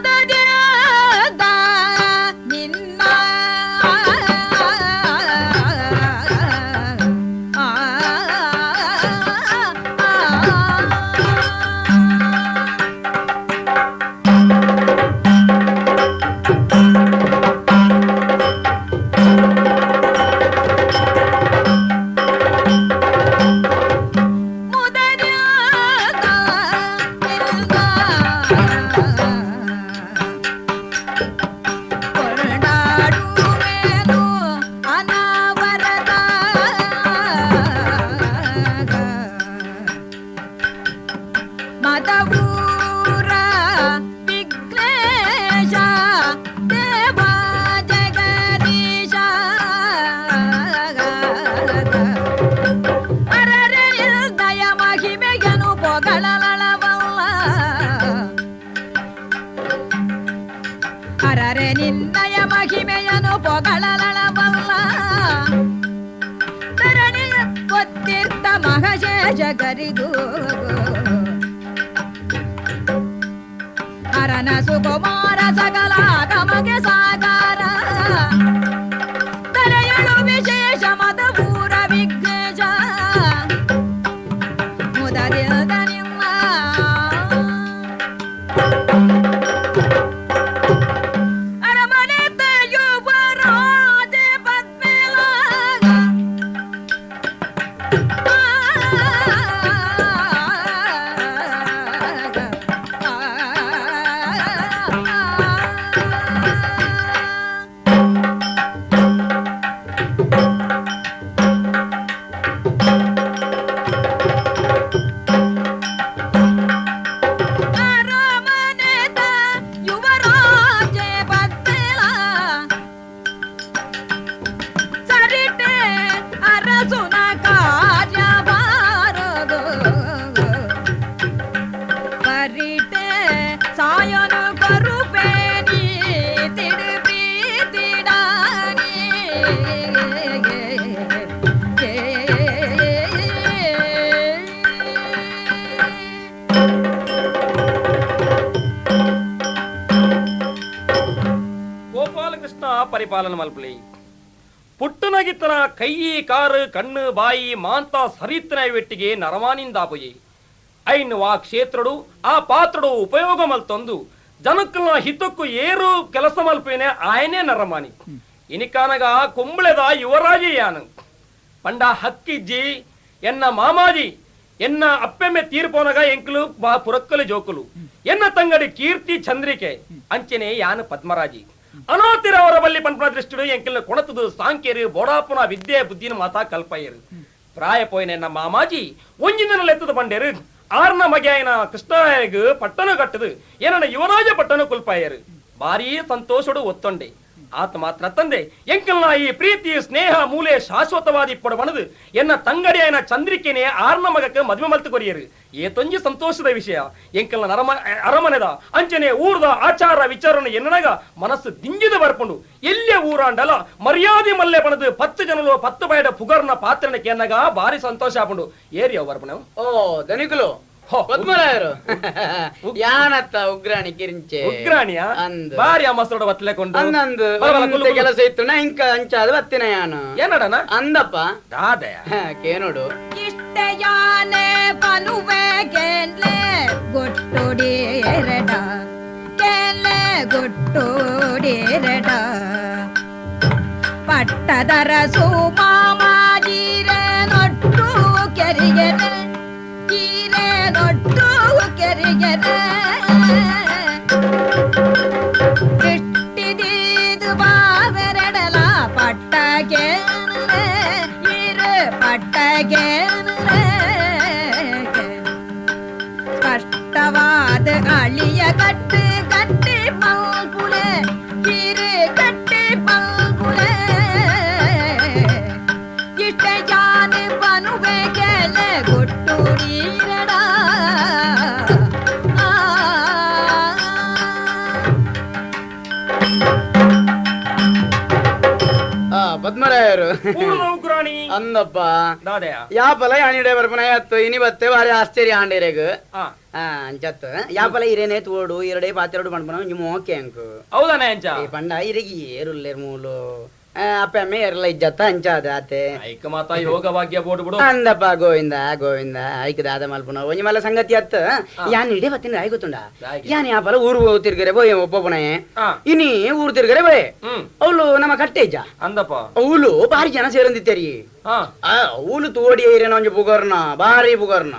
ಮುದದ ನಿನ್ನ ಮುದದ ನಿನ್ನ ಕೊರಡಾಡುವೆನು ಅನಾವರತ ಮದವೂರ ವಿಘ್ನೇಶ ದೇವ ಜಗದೀಶ ಅರರೆ ದಯ ಮಹಿಮೆಯನು ಪೊಗಳಲಳವಲ್ಲ ಅರರೆ ನಿನ್ನಯ ಮಹಿಮೆಯನು ಪೊಗಳಲಳವಲ್ಲ ತರಣಿಯ ಕೊತ್ತಿರ್ತ ಮಹಶೇಷ ಕರಿದು ಅರನ ಸುಕುಮಾರ ಸಕಲ ಗಮಗೆ ಸಾಕಾರ ತಲೆಯಳು ವಿಶೇಷ ಮದಪೂರ ವಿಘ್ನೇಶ ಮುದದಿಲ್ದ ನಿಮ್ಮ ಅರಮನೆ ಯುವರಾಜ ಪದ್ಮೇಲಾಗ ಅರಮನೆತ ಯುವರಾಜ ಪದ್ಮೇಲ ಸರಿಟೆ ಅರಸುನ ಕಾರ್ಯಭಾರದು ಪರಿಟೆ ಸಾಯನು ಕರುಪೇನಿ ತಿಡು ಪ್ರೀತಿಡಾನಿ ಗೋಪಾಲಕೃಷ್ಣ ಪರಿಪಾಲನೆ ಮಲ್ಪಲಿ ಪುಟ್ಟನಗಿತ್ತನ ಕೈಯಿ ಕಾರು ಕಣ್ಣು ಬಾಯಿ ಮಾಂತ ಸರಿತನ ವೆಟ್ಟಿಗೆ ನರಮಾನಿಂದಾಪೊಯಿ ಐನು ಆ ಕ್ಷೇತ್ರಡು ಆ ಪಾತ್ರಡು ಉಪಯೋಗ ಮಲ್ತೊಂದು ಜನಕ್ಕಲ್ನ ಹಿತಕ್ಕೂ ಏರು ಕೆಲಸ ಮಲ್ಪೇನೆ ಆಯನೇ ನರಮಾನಿ ಇನಿಕಾನಗ ಕುಂಬಳೆದ ಯುವರಾಜೆಯಾನು ಪಂಡ ಹಕ್ಕಿಜ್ಜಿ ಎನ್ನ ಮಾಮಾಜಿ ಎನ್ನ ಅಪ್ಪೆಮ್ಮೆ ತೀರ್ಪೋನಗ ಎಂಕಲು ಬಾ ಪುರಕ್ಕಲು ಜೋಕುಲು ಎನ್ನ ತಂಗಡಿ ಕೀರ್ತಿ ಚಂದ್ರಿಕೆ ಅಂಚನೆ ಯಾನು ಪದ್ಮರಾಜಿ ಅನಾತಿರವರ ಬಲ್ಲಿ ಪಂಪನ ದೃಷ್ಟಿಡು ಎಂಕಲ್ನ ಕೊಣತದು ಸಾಂಕೇರು ಬೋಡಾಪುನ ವಿದ್ಯೆ ಬುದ್ಧಿನ ಮಾತಾ ಕಲ್ಪಯ್ಯರು ಪ್ರಾಯ ಪೋಯಿನ ಎನ್ನ ಮಾಮಾಜಿ ಒಂಜಿನ ಲೆತ್ತದ ಬಂಡೇರು ಆರ್ನ ಮಗೆಯನ ಕೃಷ್ಣರಾಯಗ್ ಪಟ್ಟನು ಕಟ್ಟದು ಏನನ್ನ ಯುವರಾಜ ಪಟ್ಟನು ಕುಲ್ಪಾಯರು ಭಾರೀ ಸಂತೋಷಡು ಒತ್ತೊಂಡೆ ಆತ ಮಾತ್ರ ತಂದೆ ಎಂಕಲ್ನ ಈ ಪ್ರೀತಿ ಸ್ನೇಹ ಮೂಲೆ ಶಾಶ್ವತವಾದಿ ಪಡಬಣದು ಎನ್ನ ತಂಗಡಿಯನ ಚಂದ್ರಿಕೆನೆ ಆರ್ನ ಮಗಕ್ಕೆ ಮದುವೆ ಮಲ್ತು ಕೊರಿಯರು ಏತೊಂಜಿ ಸಂತೋಷದ ವಿಷಯ ಎಂಕಲ್ನ ನರಮ ಅರಮನೆದ ಅಂಚನೆ ಊರ್ದ ಆಚಾರ ವಿಚಾರನ ಎನ್ನನಗ ಮನಸ್ಸು ದಿಂಜಿದ ಬರ್ಪುಂಡು ಎಲ್ಲೇ ಊರಾಂಡಲ ಮರ್ಯಾದೆ ಮಲ್ಲೆ ಬಣದು 10 ಜನಲು 10 ಬಾಯಡ ಪುಗರ್ನ ಪಾತ್ರನ ಕೇನಗ ಭಾರಿ ಸಂತೋಷ ಆಪುಂಡು ಏರಿಯೋ ಬರ್ಪುಣ ಓ ಧನಿಕುಲು ಹೋ, ಪದ್ಮರಾಯರು ಯಾನತ್ತ ಉಗ್ರಾಣಿ ಕಿರಿಂಚೆ ಉಗ್ರಾಣಿಯ ಅಂದ್ ಬಾರಿ ಅಮಸರೋಡ ಬತ್ಲೆಕೊಂಡು ಅಂದಂದು ಬರ ಬರ, ಕುಲ್ಲು, ಕುಲ್ಲು. ಕೆಲಸ ಇತ್ತು ನಾ ಇಂಕ ಅಂಚಾದ ಬತ್ತಿನ ಯಾನು ಏನಡನ ಅಂದಪ್ಪ ದಾದಯ ಕೇನೋಡು ಇಷ್ಟಯಾನೆ ಪನುವೆ ಕೇನ್ಲೆ ಗೊಟ್ಟುಡೇರಡ ಕೇನ್ಲೆ ಗೊಟ್ಟುಡೇರಡ ಪಟ್ಟದರಸು ಮಾಮಾಜೀರೆ ನೊಟ್ಟು ಕೆರಿಗೆರೆ ಕೀರೆ ನೊಟ್ಟು ಕೆರಿಗೆರೆ ದೃಷ್ಟಿದೀದು ಬಾವೆರಡಲ ಪಟ್ಟ ಕೇನರೆ ಇರು ಪಟ್ಟ ಕೇನರೆ ಸ್ಪಷ್ಟವಾದ ಅಳಿಯ ಕಟ್ಟು ಕಟ್ಟಿ ಮಲ್ಪುಲೆ ಕಿರು ಕಟ್ಟಿ ಮಲ್ಪುಲೆ ಇಷ್ಟ ಜಾನು ಬನುವೆ ಕೆಲೆ ಗೊಟ್ಟುಡೀರಡ ಆ ಆ ಪದ್ಮರಾಯರು ಪೂರ್ಣ ಉಗ್ರಾಣಿ ಉಗ್ರಾಣಿ ಅಂದಪ್ಪ ದಾದೆಯ ಯಾಪಲ ಯಾನಿಡೆ ಬರ್ಪನ ಅತ್ತು ಇನಿ ಬತ್ತೆ ಬಾರಿ ಆಶ್ಚರ್ಯ ಆಂಡೇರೆಗ್. ಆ ಅಂಚತ್ತು ಯಾಪಲ ಇರೇನೆ ತೋಡು ಎರಡೆ ಪಾತೆರಡು ಪಣ್ಪನ ಒಂಜಿ ಮೋಕೆ ಅಂಕು. ಹೌದಾನೆ ಅಂಚ ಈ ಪಂಡ ಇರೆಗಿ ಏರುಲ್ಲೇರ್ ಮೂಲು ಅಪ್ಪೆ ಅಮ್ಮೆ ಎರ್ಲ ಇಜ್ಜತ್ತ ಅಂಚಾದ ಆತೆ. ಐಕ ಮಾತ ಯೋಗ ಭಾಗ್ಯ ಬೋಡು ಬಿಡು. ಅಂದಪ್ಪ ಗೋವಿಂದ ಗೋವಿಂದ ಐಕ ದಾದ ಮಲ್ಪುನ ಒಂಜಿ ಮಲ್ಲ ಸಂಗತಿ ಅತ್ತ ಯಾನ್ ಇಡೇ ಬತ್ತಿನ ಆಯ್ ಗೊತ್ತುಂಡ. ಯಾನ್ ಯಾಪಲ ಊರು ತಿರ್ಗರೆ ಬೋಯ್ ಒಬ್ಬೊಬ್ಬನೇ ಇನಿ ಊರು ತಿರ್ಗರೆ ಬೋಯ್ ಅವಳು ನಮ್ಮ ಕಟ್ಟೆ ಇಜ್ಜ ಅಂದಪ್ಪ ಅವಳು ಬಾರಿ ಜನ ಸೇರಂದಿತ್ತೇರಿ. ಅವಳು ತೋಡಿ ಏರೇನ ಒಂಜಿ ಪುಗರ್ನ ಬಾರಿ ಪುಗರ್ನ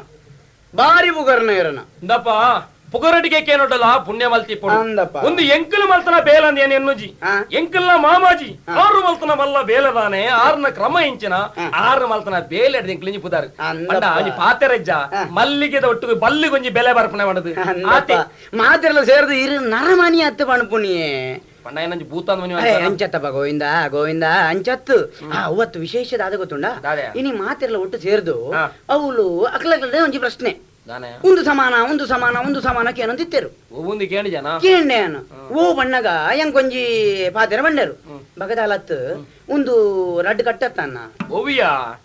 ಬಾರಿ ಪುಗರ್ನ ಏರನ. ಇಂದಪ್ಪ ಪುಗರಟಿಗೆ ಕೇನೋಡಲ್ಲ ಪುಣ್ಯ ಮಲ್ತಿ ಒಂದು ಎಂಕಲ್ ಮಲ್ತನ ಬೇಲಂದ ಏನ್ ಎನ್ನುಜಿ ಎಂಕಲ್ನ ಮಾಮಾಜಿ ಆರು ಮಲ್ತನ ಮಲ್ಲ ಬೇಲದಾನೆ ಆರ್ನ ಕ್ರಮ ಇಂಚಿನ ಆರು ಮಲ್ತನ ಬೇಲೆ ಎಂಕಲಿಂಜಿ ಪುದಾರು ಪಂಡ ಒಂಜಿ ಪಾತೆರಜ್ಜ ಮಲ್ಲಿಗೆದ ಒಟ್ಟು ಬಲ್ಲಿಗೊಂಜಿ ಬೆಲೆ ಬರ್ಪಣೆ ಮಾಡದು ಆತೆ ಮಾತೆಲ್ಲ ಸೇರ್ದು ಇರು ನರಮನಿ ಅತ್ತ ಪಣಪುಣಿಯೇ ಪಂಡ ಏನಂಜಿ ಭೂತಾನ್ ಮನಿ ಅಂಚತ್ತಪ್ಪ ಗೋವಿಂದ ಗೋವಿಂದ ಅಂಚತ್ತು. ಅವತ್ತು ವಿಶೇಷದ ಅದ ಗೊತ್ತುಂಡ ಇನಿ ಮಾತೆಲ್ಲ ಒಟ್ಟು ಸೇರ್ದು ಅವಳು ಅಕ್ಲಕ್ಲದೆ ಒಂಜಿ ಪ್ರಶ್ನೆ ಒಂದು ಸಮಾನ ಒಂದು ಸಮಾನ ಒಂದು ಸಮಾನ ಕೇನಂತಿತ್ತೇರು ಕೇಂಡೆ ಓ ಬಣ್ಣಗ ಎಂಕೊಂಜಿ ಪಾತೆರ ಬಂಡರು ಬಗದಾಲತ್ ಒಂದು ರಡ್ಡು ಕಟ್ಟತ್ತನ್ನ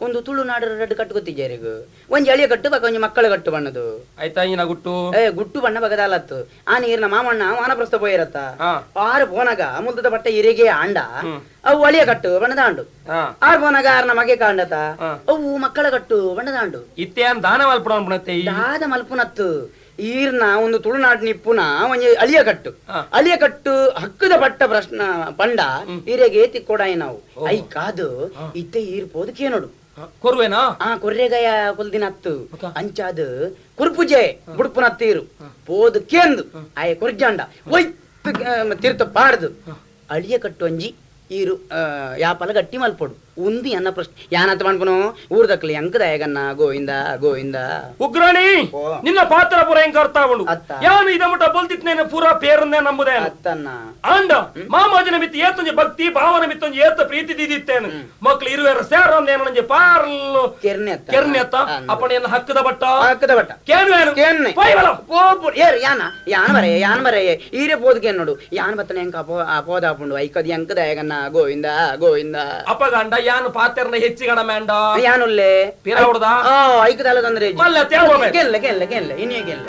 ಒಂದು ತುಳುನಾಡು ರಡ್ಡು ಕಟ್ಟು ಗೊತ್ತಿಜ್ಜಾರಿಗ ಒಂಜಿ ಅಳಿಯ ಕಟ್ಟು ಬಕ ಒಂಜಿ ಮಕ್ಕಳ ಕಟ್ಟು ಬಣ್ಣದು ಆಯ್ತಾ ಗುಟ್ಟು ಏ ಗುಟ್ಟು ಬಣ್ಣ ಬಗದಾಲತ್ತು ಆ ನೀರಿನ ಮಾಮಣ್ಣ ವಾನಪ್ರಸ್ಥ ಪೋಯಿರತ್ತ ಆರು ಪೋನಗ ಮುಲ್ದದ ಬಟ್ಟೆ ಇರಿಗೆ ಆಂಡ ಅವು ಅಳಿಯ ಕಟ್ಟು ಬಣ್ಣದ ಆಂಡು ಆರು ಪೋನಗ ಆರ್ನ ಮಗೆ ಕಾಂಡತ ಅವು ಮಕ್ಕಳ ಕಟ್ಟು ಬಣ್ಣದ ಆಂಡು ಇತ್ತೆ ದಾನ ಮಲ್ಪುಣ ದಾದ ಮಲ್ಪುನತ್ತು ಈರ್ನ ಒಂದು ತುಳುನಾಡು ನಿಪ್ಪುನ ಒಂಜಿ ಅಳಿಯ ಕಟ್ಟು ಅಳಿಯ ಕಟ್ಟು ಹಕ್ಕದ ಪಟ್ಟ ಪ್ರಶ್ನ ಪಂಡ ಈರೆಗೆ ತಿಕ್ಕೊಡಾಯಿ ನಾವು I ಕಾದು ಇತ್ತೆ ಈರ್ ಪೋದು ಕೇನೋಡು ಕೊರ್ವೇನಾ ಆ ಕೊರ್ರೆಗಯ ಕೊಲ್ದಿನತ್ತು ಅಂಚಾದ ಕುರ್ಪುಜೆ ಬುಡ್ಪುನತ್ತೀರು ಪೋದು ಕೇಂದು ಆಯ ಕೊರ್ಜಾಂಡ ಒಯ್ತು ತೀರ್ಥ ಪಾಡ್ದು ಅಳಿಯ ಕಟ್ಟು ಒಂಜಿ ಈರು ಯಾಪಲ ಗಟ್ಟಿ ಮಲ್ಪೊಡು ಉಂದು ಎನ್ನ ಪ್ರಶ್ನೆ ಯಾನತ್ತ ಪನ್ಪುನು ಊರ್ದಕ್ಲಿ ಅಂಕದಾಯಗನ್ನ ಗೋವಿಂದ ಗೋವಿಂದ. ಉಗ್ರಾಣಿ ನಿನ್ನ ಪಾತ್ರ ಪೂರ ಹೆಂಗ ಅರ್ಥ ಆವಳು ಯಾನು ಇದ ಮುಟ್ಟ ಬಲ್ತಿತ್ನೇನ ಪೂರ ಪೇರನ್ನೇ ನಂಬುದೇ ಅತ್ತನ್ನ ಆಂಡ ಮಾಮಾಜನ ಮಿತ್ತು ಏತೊಂಜಿ ಭಕ್ತಿ ಭಾವನ ಮಿತ್ತೊಂಜಿ ಏತ ಪ್ರೀತಿ ದಿದಿತ್ತೇನು ಮಕ್ಳು ಇರುವೆರ ಸೇರೊಂದೇನು ಪಾರ್ಲು ಕೆರ್ನೆ ಕೆರ್ನೆ ಅತ್ತ ಅಪ್ಪಣೆಯನ್ನು ಹಕ್ಕದ ಬಟ್ಟ ಹಕ್ಕದ ಬಟ್ಟ ಕೇನು ಕೇನ್ನೆ ಏರ್ ಯಾನ ಯಾನ ಬರೆಯ ಯಾನ ಬರೆಯ ಈರೆ ಪೋದಕ್ಕೆ ನೋಡು ಯಾನ್ ಬತ್ತನೆ ಎಂಕ ಅಪೋದಾಪುಂಡು ಐಕದ ಎಂಕದಾಯಗನ್ನ ಗೋವಿಂದ ಗೋವಿಂದ. ಅಪಗಂಡ ಯಾನು ಪಾತೆರ್ನ ಹೆಚ್ಚಿಗಣ ಮೇಂಡ ಯಾನುಲ್ಲೆ ಪಿರ ಹೊಡ್ದ ಐಕದಲ್ಲ ತೊಂದ್ರೆ ಮಲ್ಲ ಕೆಲ್ಲ ಕೆಲ್ಲ ಕೆಲ್ಲ ಇನ್ನೇ ಕೆಲ್ಲ.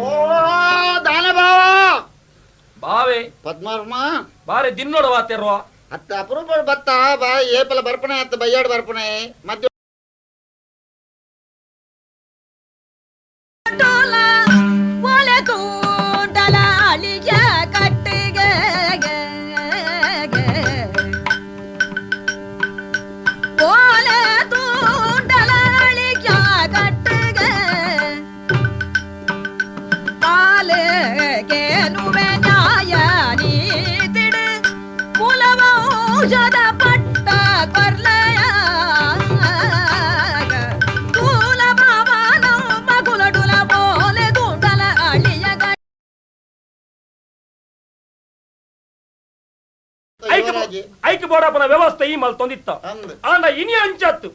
ಓ ದಾನ ಬಾವ ಬಾವೆ ಪದ್ಮರ್ಮ ಬಾರೆ ದಿನ್ನೋಡ ವಾತೆರ್ವ ಅತ್ತ ಅಪರೂಪ ಬತ್ತ ಬಾ ಏಪಲ ಬರ್ಪಣೆ ಅತ್ತ ಬಯ್ಯಾಡ್ ಬರ್ಪಣೆ ಮಧ್ಯ ಐಕ್ ಬೋಡಪ್ಪನ ವ್ಯವಸ್ಥೆ ಈ ಮಲ್ ತೊಂದಿತ್ತ ಆಂಡ ಇನಿ ಅಂಚತ್ತು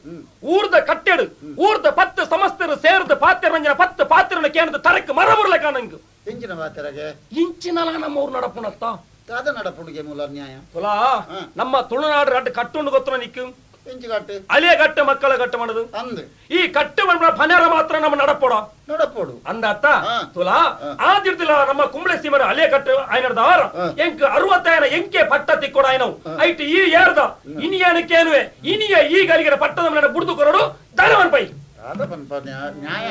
ಊರ್ದ ಕಟ್ಟೆಡು ಊರ್ದ ಪತ್ತು ಸಮಸ್ತರು ಸೇರ್ದ ಪಾತ್ರ ಪತ್ತು ಪಾತ್ರನ ಕೇಂದ್ರ ತರಕ್ ಮರ ಬರಲ ಕಾಣಂಗ್ ಇಂಚಿನ ಪಾತ್ರಗೆ ಇಂಚಿನಲ ನಮ್ಮ ಊರು ನಡಪುಣತ್ತ ದಾದ ನಡಪುಣಿಗೆ ಮೂಲ ನ್ಯಾಯ ತುಲಾ ನಮ್ಮ ತುಳುನಾಡು ರಡ್ಡು ಕಟ್ಟುಂಡು ಗೊತ್ತ ನಿಕ್ಕು ಇಂಚು ಅಲಿಯ ಕಟ್ಟು ಮಕ್ಕಳ ಕಟ್ಟು ಮಾಡದು ಈ ಕಟ್ಟು ಪನೇರ ಮಾತ್ರ ನಮ್ಮ ನಡಪೋಡ ನಡಪೋಡು ಅಂದತ್ತ ತುಲಾ ಆದಿರ್ದಿಲ್ಲ ನಮ್ಮ ಕುಂಬಳೆ ಸೀಮರ ಅಲಿಯ ಕಟ್ಟು ಆಯ್ನದ ಆರ ಎಂಕ್ 60 ಎಂಕೆ ಪಟ್ಟ ತಿಕ್ಕೊಡ ಆಯ್ನವು ಐಟ್ ಈ ಏರ್ದ ಇನಿಯನಕ್ಕೇನುವೆ ಇನಿಯ ಈ ಗಲಿಗರ ಪಟ್ಟದ ಮೇಲೆ ಬುಡ್ದು ಕೊರಡು ಧನವನ್ ಪೈ ನ್ಯಾಯ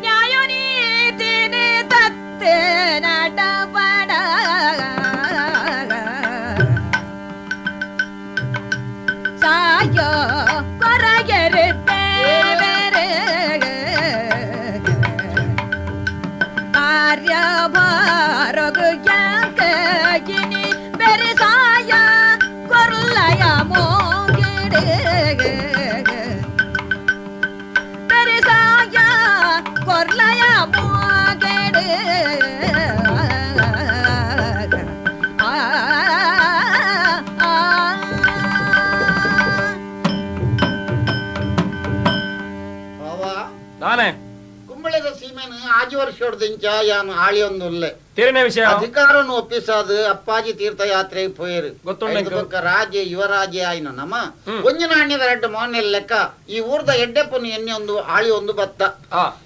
ನ್ಯಾಯ ನೀತಿನೇ ತತ್ತೆ ನಡಪಡ ಸಾಯೋ ಕೊರಗೆರುತ್ತೇವೆರೆ ಕಾರ್ಯಭಾರಗು ಗಿನಿ ಬೆರೆಸಾಯ ಕೊರ್ಲಯ ಮೋಗಿಡೆ ಬೆರೆಸಾಯ ಕೊರ್ಲಯ ಮೋಗಿಡೆ ಕುಂಬಳೆದ ಸೀಮೆನು ಆಜಿ ವರ್ಷ ಯಾನು ಆಳಿಯೊಂದುಲ್ಲೆ ತೆರಿನ ವಿಷಯ ಅಧಿಕಾರನು ಒಪ್ಪಿಸಾದು ಅಪ್ಪಾಜಿ ತೀರ್ಥಯಾತ್ರೆಗೆ ಪೋಯರು ಗೊತ್ತುಂಡು ರಾಜೆ ಯುವರಾಜೆ ಆಯ್ನ ನಮ್ಮ ಒಂಜಿ ನಾಣ್ಯದ ರೆಡ್ಡು ಮೋನೆಲ್ ಲೆಕ್ಕ ಈ ಊರ್ದ ಎಡ್ಡೆಪ್ಪನು ಎಣ್ಣೆ ಒಂದು ಆಳಿ ಒಂದು ಬತ್ತ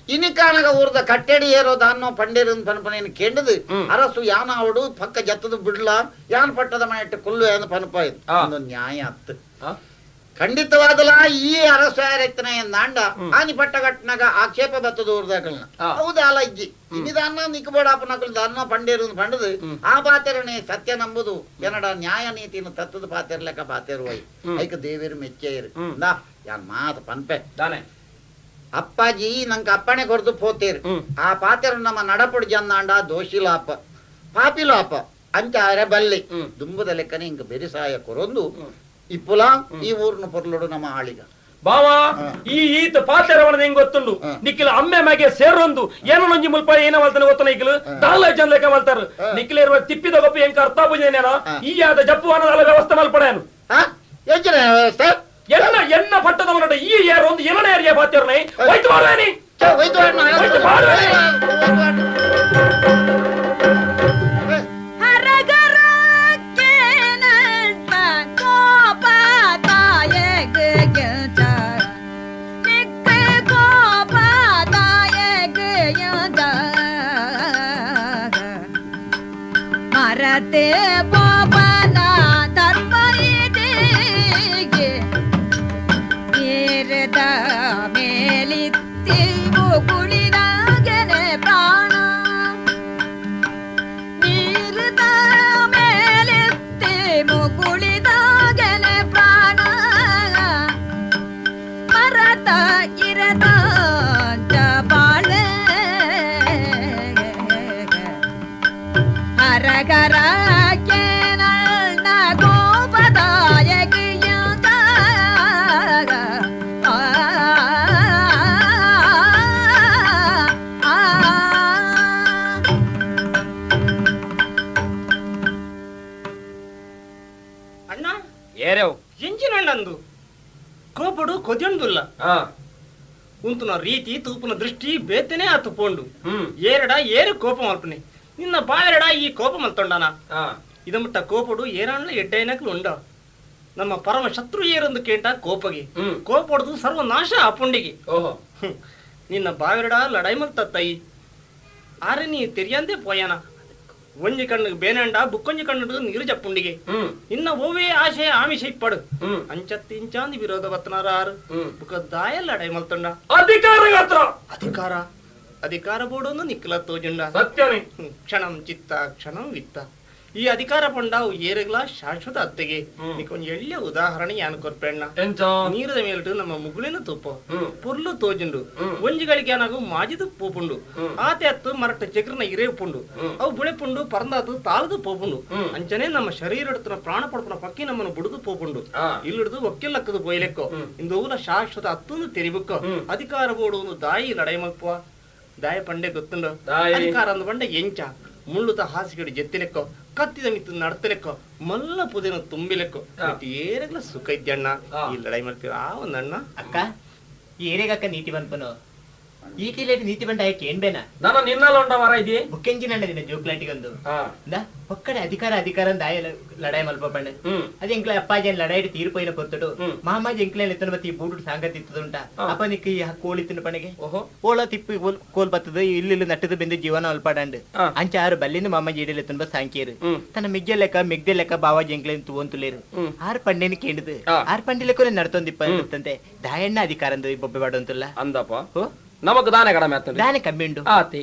ಇನಿಕಾನಗ ಊರ್ದ ಕಟ್ಟೆಡಿ ಏರೋದ ಅನ್ನೋ ಪಂಡೇರು ಪನಪನೇನು ಕೆಂಡದು ಅರಸು ಯಾನ ಅವಡು ಪಕ್ಕ ಜತ್ತದು ಬಿಡ್ಲ ಯಾನ್ ಪಟ್ಟದ ಮನೆಟ್ಟು ಕುಲ್ಲು ಎಂದು ಪನಪ ಒಂದು ನ್ಯಾಯ ಅತ್ತು ಖಂಡಿತವಾದಲ ಈ ಅರಸು ಯಾರೆತ್ತನ ಎಂದಾಂಡ ಆನಿ ಪಟ್ಟಗಟ್ಟನಾಗ ಆಕ್ಷೇಪ ಬತ್ತದ ಊರ್ದಾಕಲ್ನ ಹೌದಾ ಅಲ್ಲ ಇಜ್ಜಿ ಇನಿದಾನ ನಿಕ್ಕಬೋಡಾಪ ನಕಲು ದಾನ್ನ ಪಂಡೇರು ಪಂಡದು ಆ ಪಾತೆರನೆ ಸತ್ಯ ನಂಬುದು ಎನ್ನಡ ನ್ಯಾಯ ನೀತಿನ ತತ್ತದ ಪಾತೆರ್ಲೆಕ್ಕ ಪಾತೆರುವೈ ಐಕ ದೇವೇರು ಮೆಚ್ಚೇರು ನಾ ಯಾನ್ ಮಾತು ಪನ್ಪೆ ದಾನೆ ಅಪ್ಪಾಜಿ ನಂಗೆ ಅಪ್ಪಣೆ ಕೊರ್ದು ಪೋತೇರು ಆ ಪಾತೆರು ನಮ್ಮ ನಡಪುಡು ಜನ್ನಾಂಡ ದೋಷಿಲಾಪ ಪಾಪಿಲಾಪ ಅಂಚಾರೆ ಬಲ್ಲಿ ದುಂಬುದ ಲೆಕ್ಕನೆ ಹಿಂಗ ಬೆರಿಸಾಯ ಕೊರೊಂದು ಇಪ್ಪುಲ ಈ ಊರ್ನ ಪೊರ್ಲುಡು ನಮ್ಮ ಆಳಿಗ ಬಾವಾ ಈ ಈತ ಪಾತೆರವಣದ ಹೆಂಗ್ ಗೊತ್ತುಂಡು ನಿಖಿಲ ಅಮ್ಮೆ ಮಗೆ ಸೇರೊಂದು ಏನೋ ನೊಂಜಿ ಮುಲ್ಪ ಏನೋ ಮಲ್ತಾನೆ ಗೊತ್ತ ನಿಖಿಲ್ ದಾಲ ಜನ ಲೆಕ್ಕ ಮಲ್ತಾರ ನಿಖಿಲ ಇರುವ ತಿಪ್ಪಿದ ಗೊಪ್ಪು ಹೆಂಗ್ ಅರ್ಥ ಪೂಜೆನೇನ ಈ ಆದ ಜಪ್ಪು ಅನ್ನೋದಲ್ಲ ವ್ಯವಸ್ಥೆ ಮಲ್ಪಡೇನು ವ್ಯವಸ್ಥೆ ಎನ್ನ ಎನ್ನ ಪಟ್ಟದವನಡ ಈ ಏರೊಂದು ಏನೋ ಏರಿಯ ಪಾತೆರನೆ ಹೋಯ್ತು ಮಾಡುವೇನಿ ಹೋಯ್ತು ಮಾಡುವೇನಿ ಕೋಪಡು ಕೊದೆಂದುಲ್ಲ ಉಂತುನ ರೀತಿ ತೂಪುನ ದೃಷ್ಟಿ ಬೇತನೆ ಆತು ಪೋಂಡು ಏರಡ ಏರು ಕೋಪ ಮಲ್ಪನೆ ನಿನ್ನ ಬಾಯರಡ ಈ ಕೋಪ ಮಲ್ತೊಂಡಾನ ಇದ ಮುಟ್ಟ ಕೋಪಡು ಏರಾಣ್ಲ ಎಡ್ಡೈನಕ್ಲು ಉಂಡ ನಮ್ಮ ಪರಮ ಶತ್ರು ಏರೊಂದು ಕೇಂಟ ಕೋಪಗೆ ಕೋಪೊಡ್ದು ಸರ್ವನಾಶ ಆಪುಂಡಿಗೆ ನಿನ್ನ ಬಾವಿರಡ ಲಡಾಯಿ ಮಲ್ತತ್ತೈ ಆರೆ ನೀ ತೆರಿಯಂದೇ ಪೋಯಾನ ಒಂಜಿ ಕಣ್ಣು ಬೇನಂಡ ಬುಕ್ಕೊಂಜಿ ಕಣ್ಣು ನೀರು ಜಪ್ಪುಂಡಿಗೆ ಇನ್ನ ಓವೇ ಆಶೆ ಆಮಿಷ ಇಪ್ಪಡು ಅಂಚತ್ತಿ ಇಂಚಾಂದಿ ವಿರೋಧ ಬತ್ತನಾರ ಆರು ಬುಕ್ಕ ದಾಯ ಲಡಾಯಿ ಮಲ್ತೊಂಡ ಅಧಿಕಾರ ಅಧಿಕಾರ ಅಧಿಕಾರ ಬೋಡೊಂದು ನಿಕ್ಕಲ ತೋಜುಂಡ ಸತ್ಯನೇ ಕ್ಷಣಂ ಚಿತ್ತ ಕ್ಷಣಂ ವಿತ್ತ ಈ ಅಧಿಕಾರ ಪಂಡ ಏರಗ್ಲ ಶಾಶ್ವತ ಅತ್ತೆಗೆ ನಿಕ್ಕೊಂಜಿ ಎಳ್ಳೆ ಉದಾಹರಣೆ ಯಾನ್ ಕೊರ್ಪೆಣ್ಣ ನೀರದ ಮೇಲಿಟ್ಟು ನಮ್ಮ ಮುಗುಳಿನ ತುಪ್ಪ ಪೊರ್ಲು ತೋಜುಂಡು ಒಂಜಿಗಳಿಗೆ ಏನಾಗು ಮಾಜಿದು ಪೋಪುಂಡು ಆತೆ ಅತ್ತು ಮರಟ ಚಕ್ರನ ಇರೇ ಪುಂಡು ಅವು ಬುಳೆಪುಂಡು ಪರಂದಾತು ತಾಳದು ಪೋಪುಂಡು ಅಂಚನೆ ನಮ್ಮ ಶರೀರ ಪ್ರಾಣ ಪಡ್ಪುನ ಪಕ್ಕಿ ನಮ್ಮನ್ನು ಬುಡುದು ಪೋಪುಂಡು ಇಲ್ಲಿಡ್ದು ಒಕ್ಕೆಲ್ಲಕ್ಕದು ಬೋಯ್ಲೆಕ್ಕೋ ಇಂದು ಶಾಶ್ವತ ಅತ್ತೊಂದು ತೆರಿಬುಕ್ಕೋ ಅಧಿಕಾರ ಬೋಡು ಒಂದು ದಾಯಿ ಲಡೈ ಮಲ್ಪುವ ದಾಯ ಪಂಡೆ ಗೊತ್ತುಂಡು ಅಧಿಕಾರ ಅಂದು ಪಂಡೆ ಎಂಚ ಮುಳ್ಳುತ ಹಾಸಿಗಡಿ ಜೆತ್ತಿಲೆಕ್ಕೋ ಕತ್ತಿದ ಮಿತ್ತು ನಡ್ತಲೆಕ್ಕೋ ಮಲ್ಲ ಪುದಿನ ತುಂಬಿಲೆಕ್ಕೋ ಏರಗ್ಲ ಸುಖ ಇದ್ದಣ್ಣ ಈ ಲಡಾಯಿ ಮಾಡ್ತೀರ ಆ ಒಂದಣ್ಣ ಅಕ್ಕ ಏರೇಗಕ್ಕ ನೀತಿ ಬಂದ್ಪನು ಈ ಕಿಲೇಟ್ ನೀತಿ ಬಂಡ ಆಯ್ಕೆ ಏನ್ ಬೇನ ನಾನು ನಿನ್ನಲ್ಲ ಉಂಟ ಮರ ಇದೆಯೇ ಬುಕ್ಕೆಂಜಿನಣ್ಣ ದಿನ ಜೋಕ್ಲಾಟಿಗೊಂದು ಒಕ್ಕಡೆ ಅಧಿಕಾರ ಅಧಿಕಾರ ದಾಯ ಲಡಾಯಿ ಮಲ್ಪ ಪಂಡೆ ಅದೇ ಎಂಕ್ಲ ಅಪ್ಪಾಜಿ ಲಡಾಯಿ ತೀರ್ಪೋಯಿನ ಪೊತ್ತಡು ಮಾಮಾಜಿ ಎಂಕ್ಲ ಎತ್ತನ ಬತ್ತಿ ಬೂಡು ಸಾಂಗತಿ ಇತ್ತದುಂಟ ಅಪ್ಪ ನಿಕ್ಕ ಈ ಕೋಳಿ ತಿನ್ನ ಪಣಗೆ ಓಳ ತಿಪ್ಪಿ ಕೋಲ್ ಬತ್ತದ ಇಲ್ಲಿ ನಟ್ಟದ ಬೆಂದು ಜೀವನ ಅಲ್ಪಾಡಂಡ್ ಅಂಚ ಆರು ಬಲ್ಲಿಂದ ಮಾಮಾಜಿ ಇಡಲಿ ಎತ್ತನ ಸಾಂಕಿಯರು ತನ್ನ ಮಿಗ್ಗೆ ಲೆಕ್ಕ ಮಿಗ್ದೆ ಲೆಕ್ಕ ಬಾವಾಜಿ ಎಂಕ್ಲ ತೂವಂತುಲೇರು ಆರು ಪಂಡೆನ ಕೇಂಡದು ಆರು ಪಂಡೆ ಲೆಕ್ಕ ನಡ್ತೊಂದಿಪ್ಪ ಅಂತಂತೆ ದಾಯಣ್ಣ ಅಧಿಕಾರ ಅಂದು ಬೊಬ್ಬೆ ಬಾಡಂತಲ್ಲ ಅಂದಪ್ಪ ನಮಕ್ ದಾನೆ ಕಡಿಮೆ ಆಗ್ತದೆ ದಾನೆ ಕಮ್ಮಿ ಉಂಡು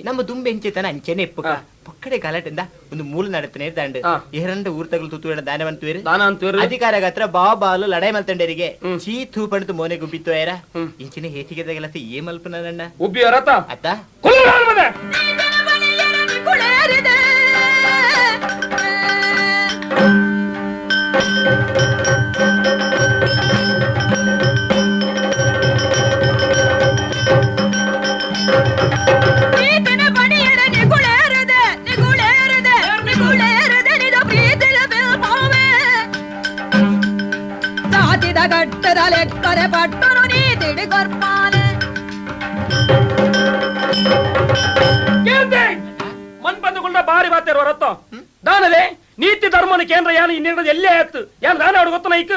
ನಮ್ಮ ದುಂಬೆ ಎಂಚೆತನ ಅಂಚೆನೆ ಎಪ್ಪುಕ ಪೊಕ್ಕಡೆ ಗಲಾಟೆಂದ ಒಂದು ಮೂಲ ನಡತನೆ ದಾಂಡು ಏರಂಡ ಊರ್ ತಗಲು ತುತ್ತು ದಾನೆ ಬಂತುವೇರು ದಾನ ಅಂತುವೇರು ಅಧಿಕಾರ ಗಾತ್ರ ಬಾ ಬಾಲು ಲಡಾಯಿ ಮಲ್ತಂಡರಿಗೆ ಚೀ ಥೂ ಪಂಡತು ಮೋನೆ ಗುಬ್ಬಿತ್ತು ಏರ ಇಂಚಿನ ಹೇತಿಗೆ ತಗಲಸ ಏ ಮಲ್ಪನಣ್ಣ ಉಬ್ಬಿ ಅರತ ಅತ್ತ ಕಟ್ಟದ ಲೆಕ್ಕರೆ ಪಟ್ಟನು ನೀ ತಿಡಿಗೊರ್ಪಾನೆ. ಮನ್ಪಂದುಕೊಂಡ ಬಾರಿ ಬಾತೇರು ರತ್ತ ದಾನವೇ ನೀತಿ ಧರ್ಮನ ಕೇಂದ್ರ ಯಾನು ಇನ್ನೇನದು ಎಲ್ಲೇ ಆಯ್ತು ಯಾನ್ ದಾನ ಆಡು ಗೊತ್ತ ನೈಕ್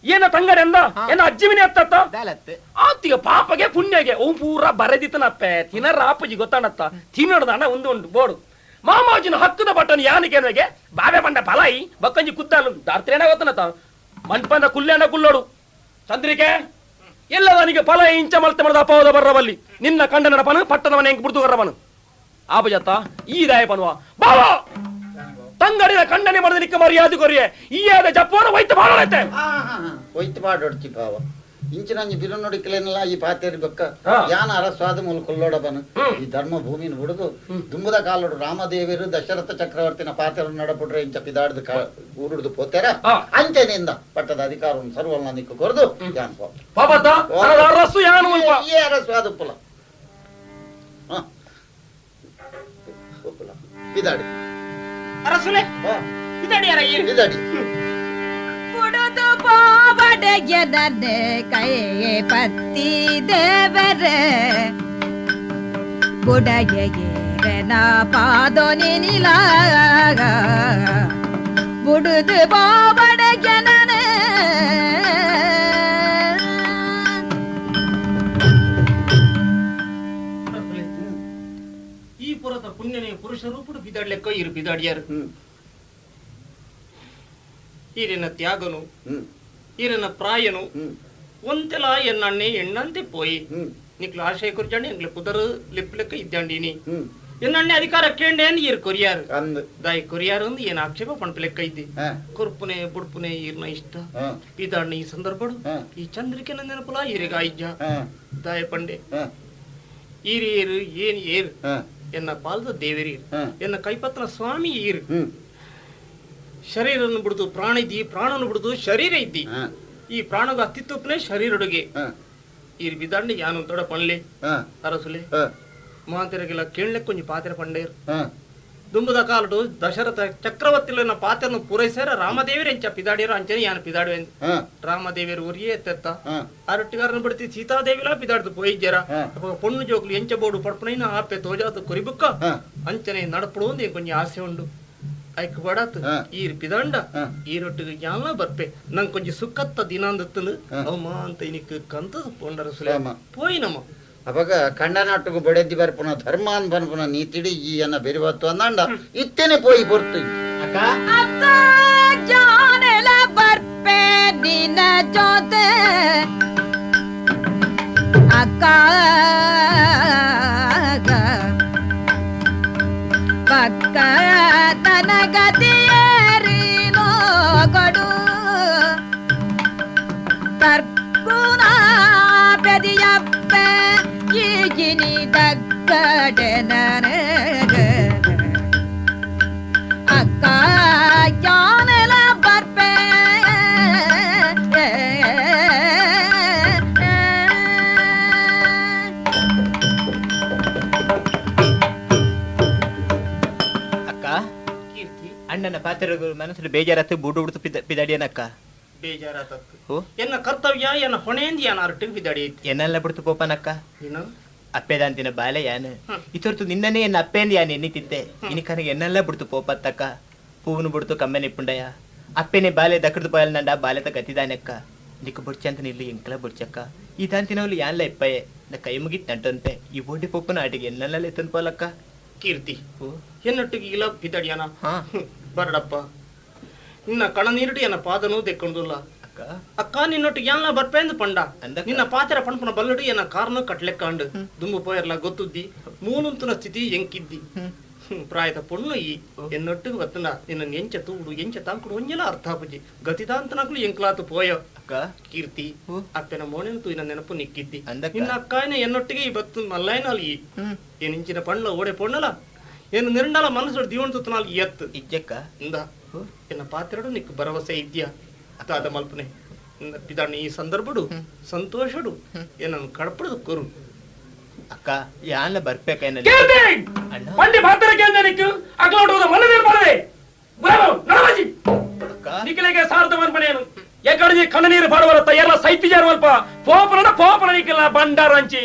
ಏನ ತಂಗಡೆ ಅಂದ ಏನ ಅಜ್ಜಿಮಿನಿ ಅತ್ತತ್ತ ಆತಿಗ ಪಾಪಗೆ ಪುಣ್ಯಗೆ ಓ ಪೂರ ಬರೆದಿತ್ತನಪ್ಪೆ ತಿನ್ನರ ಆಪಜಿ ಗೊತ್ತಾಣತ್ತ ತಿನ್ನೋಡ್ದಾಣ ಒಂದು ಉಂಟು ಬೋಡು ಮಾಮಾಜಿನ ಹಕ್ಕದ ಬಟ್ಟನ್ ಯಾನು ಕೇಂದ್ರಗೆ ಬಾಬೆ ಬಂಡ ಫಲಾಯಿ ಬಕ್ಕಂಜಿ ಕುದ್ದಾಲು ದಾರ್ತ್ರೇಣ ಗೊತ್ತನತ್ತ ಮಂಟಪಂದ ಕುಲ್ಲೇಣ ಕುಲ್ಲೋಡು ಚಂದ್ರಿಕೆ ಎಲ್ಲದನಿಗೆ ಫಲ ಇಂಚ ಮಲ್ತೆ ಮಡದ ಅಪವಾದ ಬರ್ರವಲ್ಲಿ ನಿನ್ನ ಕಂಡ ನಡಪನು ಪಟ್ಟದವನ ಹೆಂಗ್ ಬಿಡ್ತು ಬರ್ರವನು ಆಪಜತ್ತ ಈ ದಾಯ ಪನುವ ಬಾವಾ ತಂಗಡಿನ ಕಂಡನೆ ಮಾಡಿದ ನಿಕ್ಕ ಮರ್ಯಾದೆ ಕೊರಿಯೆ ಈ ಆದ ಜಪ್ಪೋನ ವೈದ್ಯ ಮಾಡೋಣೈತೆ ವೈದ್ಯ ಮಾಡೋಡ್ತಿ ಭಾವ ಇಂಚಿನಂಜಿ ಬಿರು ನೋಡಿಕಲೇನಲ್ಲ ಈ ಪಾತೇರಿ ಬಕ್ಕ ಯಾನ ಅರಸ್ವಾದ ಮೂಲ ಕೊಲ್ಲೋಡಬನು ಈ ಧರ್ಮ ಭೂಮಿನ ಹುಡುದು ದುಂಬದ ಕಾಲೋಡು ರಾಮದೇವಿರು ದಶರಥ ಚಕ್ರವರ್ತಿನ ಪಾತೆರ ನಡಪುಡ್ರೆ ಇಂಚ ಪಿದಾಡ್ದು ಊರುಡ್ದು ಪೋತೇರ ಅಂಚೆನಿಂದ ಪಟ್ಟದ ಅಧಿಕಾರವನ್ನು ಸರ್ವಲ್ನ ನಿಕ್ಕ ಕೊರದು ಯಾನ್ ಅರಸು ಯಾನು ಈ ಅರಸ್ವಾದ ಪುಲ ಪಿದಾಡಿ ಅರಸುಲೆ ಪಿದಾಡಿ ಪಿದಾಡಿ ಕುಡುದು ಬಾಬಡೆಯನನ್ನೇ ಕೈ ಪತ್ತಿ ದೇವರೇ ಬುಡಯೇರನ ಪಾದೋ ನಿನಿಲಾಗ ಬುಡುದು ಬಾಬಡೆಯನನ್ನೇ ಈ ಪುರದ ಪುಣ್ಯನೇ ಪುರುಷ ರೂಪುಡು ಬಿದಾಡ್ಲೆಕ್ಕೋ ಇರು ಬಿದಾಡಿಯಾರು ಈರಿನ ತ್ಯಾಗನು ಈರಿನ ಪ್ರಾಯನು ಒಂತೆಲ ಎನ್ನಣ್ಣೆ ಎಣ್ಣಂತೆ ಪೋಯಿ ನಿಕ್ಲು ಆಶಯ ಕುರ್ಜಾಂಡಿ ಎಂಗ್ಲ ಪುದರು ಲಿಪ್ಲೆಕ್ಕ ಇದ್ದಾಂಡಿನಿ ಎನ್ನಣ್ಣೆ ಅಧಿಕಾರ ಕೇಂಡೇನ್ ಈರ್ ಕೊರಿಯಾರು ದಾಯಿ ಕೊರಿಯಾರು ಅಂದು ಏನ್ ಆಕ್ಷೇಪ ಪಣಪಲೆಕ್ಕ ಇದ್ದಿ ಕೊರ್ಪುನೆ ಬುಡ್ಪುನೆ ಈರ್ನ ಇಷ್ಟ ಇದಾಣ್ಣ ಈ ಸಂದರ್ಭಡು ಈ ಚಂದ್ರಿಕೆ ನೆನಪುಲ ಈರಿಗ ಇಜ್ಜ ದಾಯ ಪಂಡೆ ಈರು ಏರು ಏನ್ ಏರು ಎನ್ನ ಪಾಲದ ದೇವರಿ ಎನ್ನ ಕೈಪತ್ರ ಸ್ವಾಮಿ ಈರು ಶರೀರನ್ನು ಬಿಡುದು ಪ್ರಾಣ ಇದ್ದಿ ಪ್ರಾಣನು ಬಿಡುದು ಶರೀರ ಇದ್ದಿ ಈ ಪ್ರಾಣದ ಅಸ್ತಿತ್ವನೇ ಶರೀರೊಡಗೆ ಈ ಬಿದಾಂಡಿ ಯಾನು ತೊಡ ಪಣ್ಲೆ ಅರಸುಲೆ ಮಾಂತಿರಗಿಲ್ಲ ಕೇಳಲೆ ಕೊಂಚ ಪಾತ್ರೆ ಪಂಡೇರು ದುಂಬದ ಕಾಲಡು ದಶರಥ ಚಕ್ರವರ್ತಿಲನ ಪಾತ್ರನು ಪೂರೈಸ್ಯಾರ ರಾಮದೇವಿರ ಎಂಚ ಪಿದಾಡಿಯರು ಅಂಚನೆ ಯಾನು ಪಿದಾಡುವೆ ರಾಮದೇವಿಯರು ಉರಿಯೇ ಎತ್ತೆತ್ತ ಅರಟ್ಟಿಗಾರನ ಬಿಡ್ತಿ ಸೀತಾದೇವಿಲ ಪಿದಾಡ್ದು ಪೋಯಿಜ್ಜರ ಪೊಣ್ಣು ಜೋಕ್ಲು ಎಂಚ ಬೋಡು ಪಡ್ಪನೈನ ಆಪೆ ತೋಜಾತು ಕೊರಿಬುಕ್ಕ ಅಂಚನೆ ನಡಪಡು ಅಂದು ಕೊಂಚ ಆಸೆ ಉಂಡು ಐಕ್ ಬಡಾತ್ ಈರ್ ಪಿದಾಂಡ ಈರೊಟ್ಟಿಗೆ ಯಾನ್ಲ ಬರ್ಪೆ ನಂಗೆ ಕೊಂಚ ಸುಖತ್ತ ದಿನಾಂದತ್ತನು ಅವ ಅಂತ ಇನಿಕ್ ಕಂತದ ಪೊಂಡರ ಸುಲೇಮ ಪೋಯಿನಮ್ಮ ಅವಾಗ ಕಂಡನಾಟకు ಬಡೆದ್ದಿ ಬರ್ಪುನ ಧರ್ಮ ಅನ್ ಪನ್ಪುನ ನೀತಿಡಿ ಈ ಅನ್ನ ಬೆರಿಬತ್ತು ಅಂದಾಂಡ ಇತ್ತೇನೆ ಪೋಯಿ ಪೊರ್ತು ಅಕ್ಕ ಅತ್ತ ಜಾನೆಲ ಬರ್ಪೆ ನಿನ್ನ ಜೊತೆ ಅಕ್ಕ ಪಕ್ಕ ತನಗತಿಯೇರಿನೋ ಕೊಡು ತರ್ಕುನ ಪೆದಿಯಪ್ಪ ಈಗಿನಿ ತಕ್ಕಡೆ ನನಗ ಅಕ್ಕ ಯಾನೆಲ ಬರ್ಪೆ ಅಕ್ಕ ಅಣ್ಣನ ಪಾತ್ರ ಮನಸ್ಸು ಬೇಜಾರತ್ತು ಬೂಡು ಉಡ್ತು ಪಿದಾಡಿಯನಕ್ಕ ಬೇಜಾರಾತತ್ತು ಎನ್ನ ಕರ್ತವ್ಯ ಎನ್ನ ಹೊಣೆಂದಿ ಯಾನ ಅರಟಿಗೆ ಬಿದಾಡಿ ಎನ್ನೆಲ್ಲ ಬಿಡ್ತು ಪೋಪನಕ್ಕ ನೀನು ಅಪ್ಪೆದಾಂತಿನ ಬಾಲೆ ಯಾನು ಇತೊರ್ತು ನಿನ್ನನೇ ಎನ್ನ ಅಪ್ಪೆಂದು ಯಾನು ಎನ್ನಿತಿದ್ದೆ ಇನಿಕನಿಗೆ ಎನ್ನೆಲ್ಲ ಬಿಡ್ತು ಪೋಪತ್ತಕ್ಕ ಪೂವನು ಬಿಡ್ತು ಕಮ್ಮೆನೆ ಪುಂಡಯ್ಯ ಅಪ್ಪೆನೆ ಬಾಲೆ ದಕ್ಕಡ್ದು ಪೋಯಲ್ ನಂಡ ಬಾಲೆತ ಗತಿದಾನಕ್ಕ ನಿಕ್ಕು ಬುಡ್ಚಂತ ನಿಲ್ಲು ಎಂಕಲ ಬುಡ್ಚಕ್ಕ ಈ ದಾಂತಿನವಳು ಯಾನ್ಲ ಇಪ್ಪಯೆ ನ ಕೈ ಮುಗಿತ್ ನಂಟಂತೆ ಈ ಬೋಡಿ ಪೊಪ್ಪನ ಆಟಿಗೆ ಎನ್ನೆಲ್ಲ ಎತ್ತನ್ ಪೋಲಕ್ಕ ಕೀರ್ತಿ ಎನ್ನೊಟ್ಟಿಗೆ ಇಲ್ಲ ಬಿದಾಡಿಯಾನ ಬರಡಪ್ಪ ನಿನ್ನ ಕಣನೀರುಡು ಎನ್ನ ಪಾದನೂ ದೆಕ್ಕೊಂಡುಲ್ಲ ಅಕ್ಕ ನಿನ್ನೊಟ್ಟಿಗೆ ಯಾನ್ಲ ಬರ್ಪೇಂದು ಪಂಡ ನಿನ್ನ ಪಾತ್ರ ಪಣಪನ ಬಲ್ಲಡು ಎನ್ನ ಕಾರಣ ಕಟ್ಲೆಕ್ಕಾಂಡು ದುಂಬು ಪೋಯರ್ಲ ಗೊತ್ತುದ್ದಿ ಮೂಲುಂತುನ ಸ್ಥಿತಿ ಎಂಕಿದ್ದಿ ಪ್ರಾಯದ ಪೊಣ್ಣು ಈ ಎನ್ನೊಟ್ಟಿಗೆ ಬತ್ತನ ನಿನ್ನ ಎಂಚ ತೂಡು ಎಂಚ ತಾಂಕುಡು ಒಂಜಲ ಅರ್ಥಾಪುಜಿ ಗತಿದಾಂತನಾಗ್ಲು ಎಂಕ್ಲಾತು ಪೋಯ ಕೀರ್ತಿ ಅಪ್ಪನ ಮೋಣೆನ ತೂಯಿನ ನೆನಪು ನಿಕ್ಕಿದ್ದಿ ನಿನ್ನ ಅಕ್ಕಾಯನ ಎನ್ನೊಟ್ಟಿಗೆ ಈ ಬತ್ತು ಮಲ್ಲಾಯನಾಲ್ ಈ ಏನಿಂಚಿನ ಪಣ್ಣ ಓಡೆ ಪೊಣ್ಣಲ ಏನು ನಿರ್ಣಲ ಮನಸ್ಸು ದಿವನ್ ತುತ್ತನಾಲ್ ಎತ್ತು ಇಜ್ಜಕ್ಕ ಇಂದ ಎನ್ನ ಪಾತ್ರಡು ನಿಕ್ ಭರವಸೆ ಇದ್ಯಾ ಅದಾದ ಮಲ್ಪನೆ ಪಿದಾಣಿ ಈ ಸಂದರ್ಭಡು ಸಂತೋಷಡು ಏನನ್ನು ಕಡಪಡದು ಕೊರು ಅಕ್ಕ ಯಾನ್ಲ ಬರ್ಪೇಕೈನ ಪಂಡಿ ಪಾತ್ರ ಕೇಂದ್ರ ನಿಕ್ಕು ಅಗ್ಲೋಡುವುದ ಮನದೇ ಪಡದೆ ನಡವಾಜಿ ನಿಕ್ಕಿಲೆಗೆ ಸಾರ್ಥ ಮನ್ಪಣೇನು ಎಕ್ಕಡಿಜಿ ಕಣ್ಣನೀರು ಪಾಡುವರತ್ತ ಎಲ್ಲ ಸೈತಿ ಜಾರುವಲ್ಪ ಪೋಪನ ಪೋಪನ ನಿಕ್ಕಿಲ್ಲ ಬಂಡಾರಂಚಿ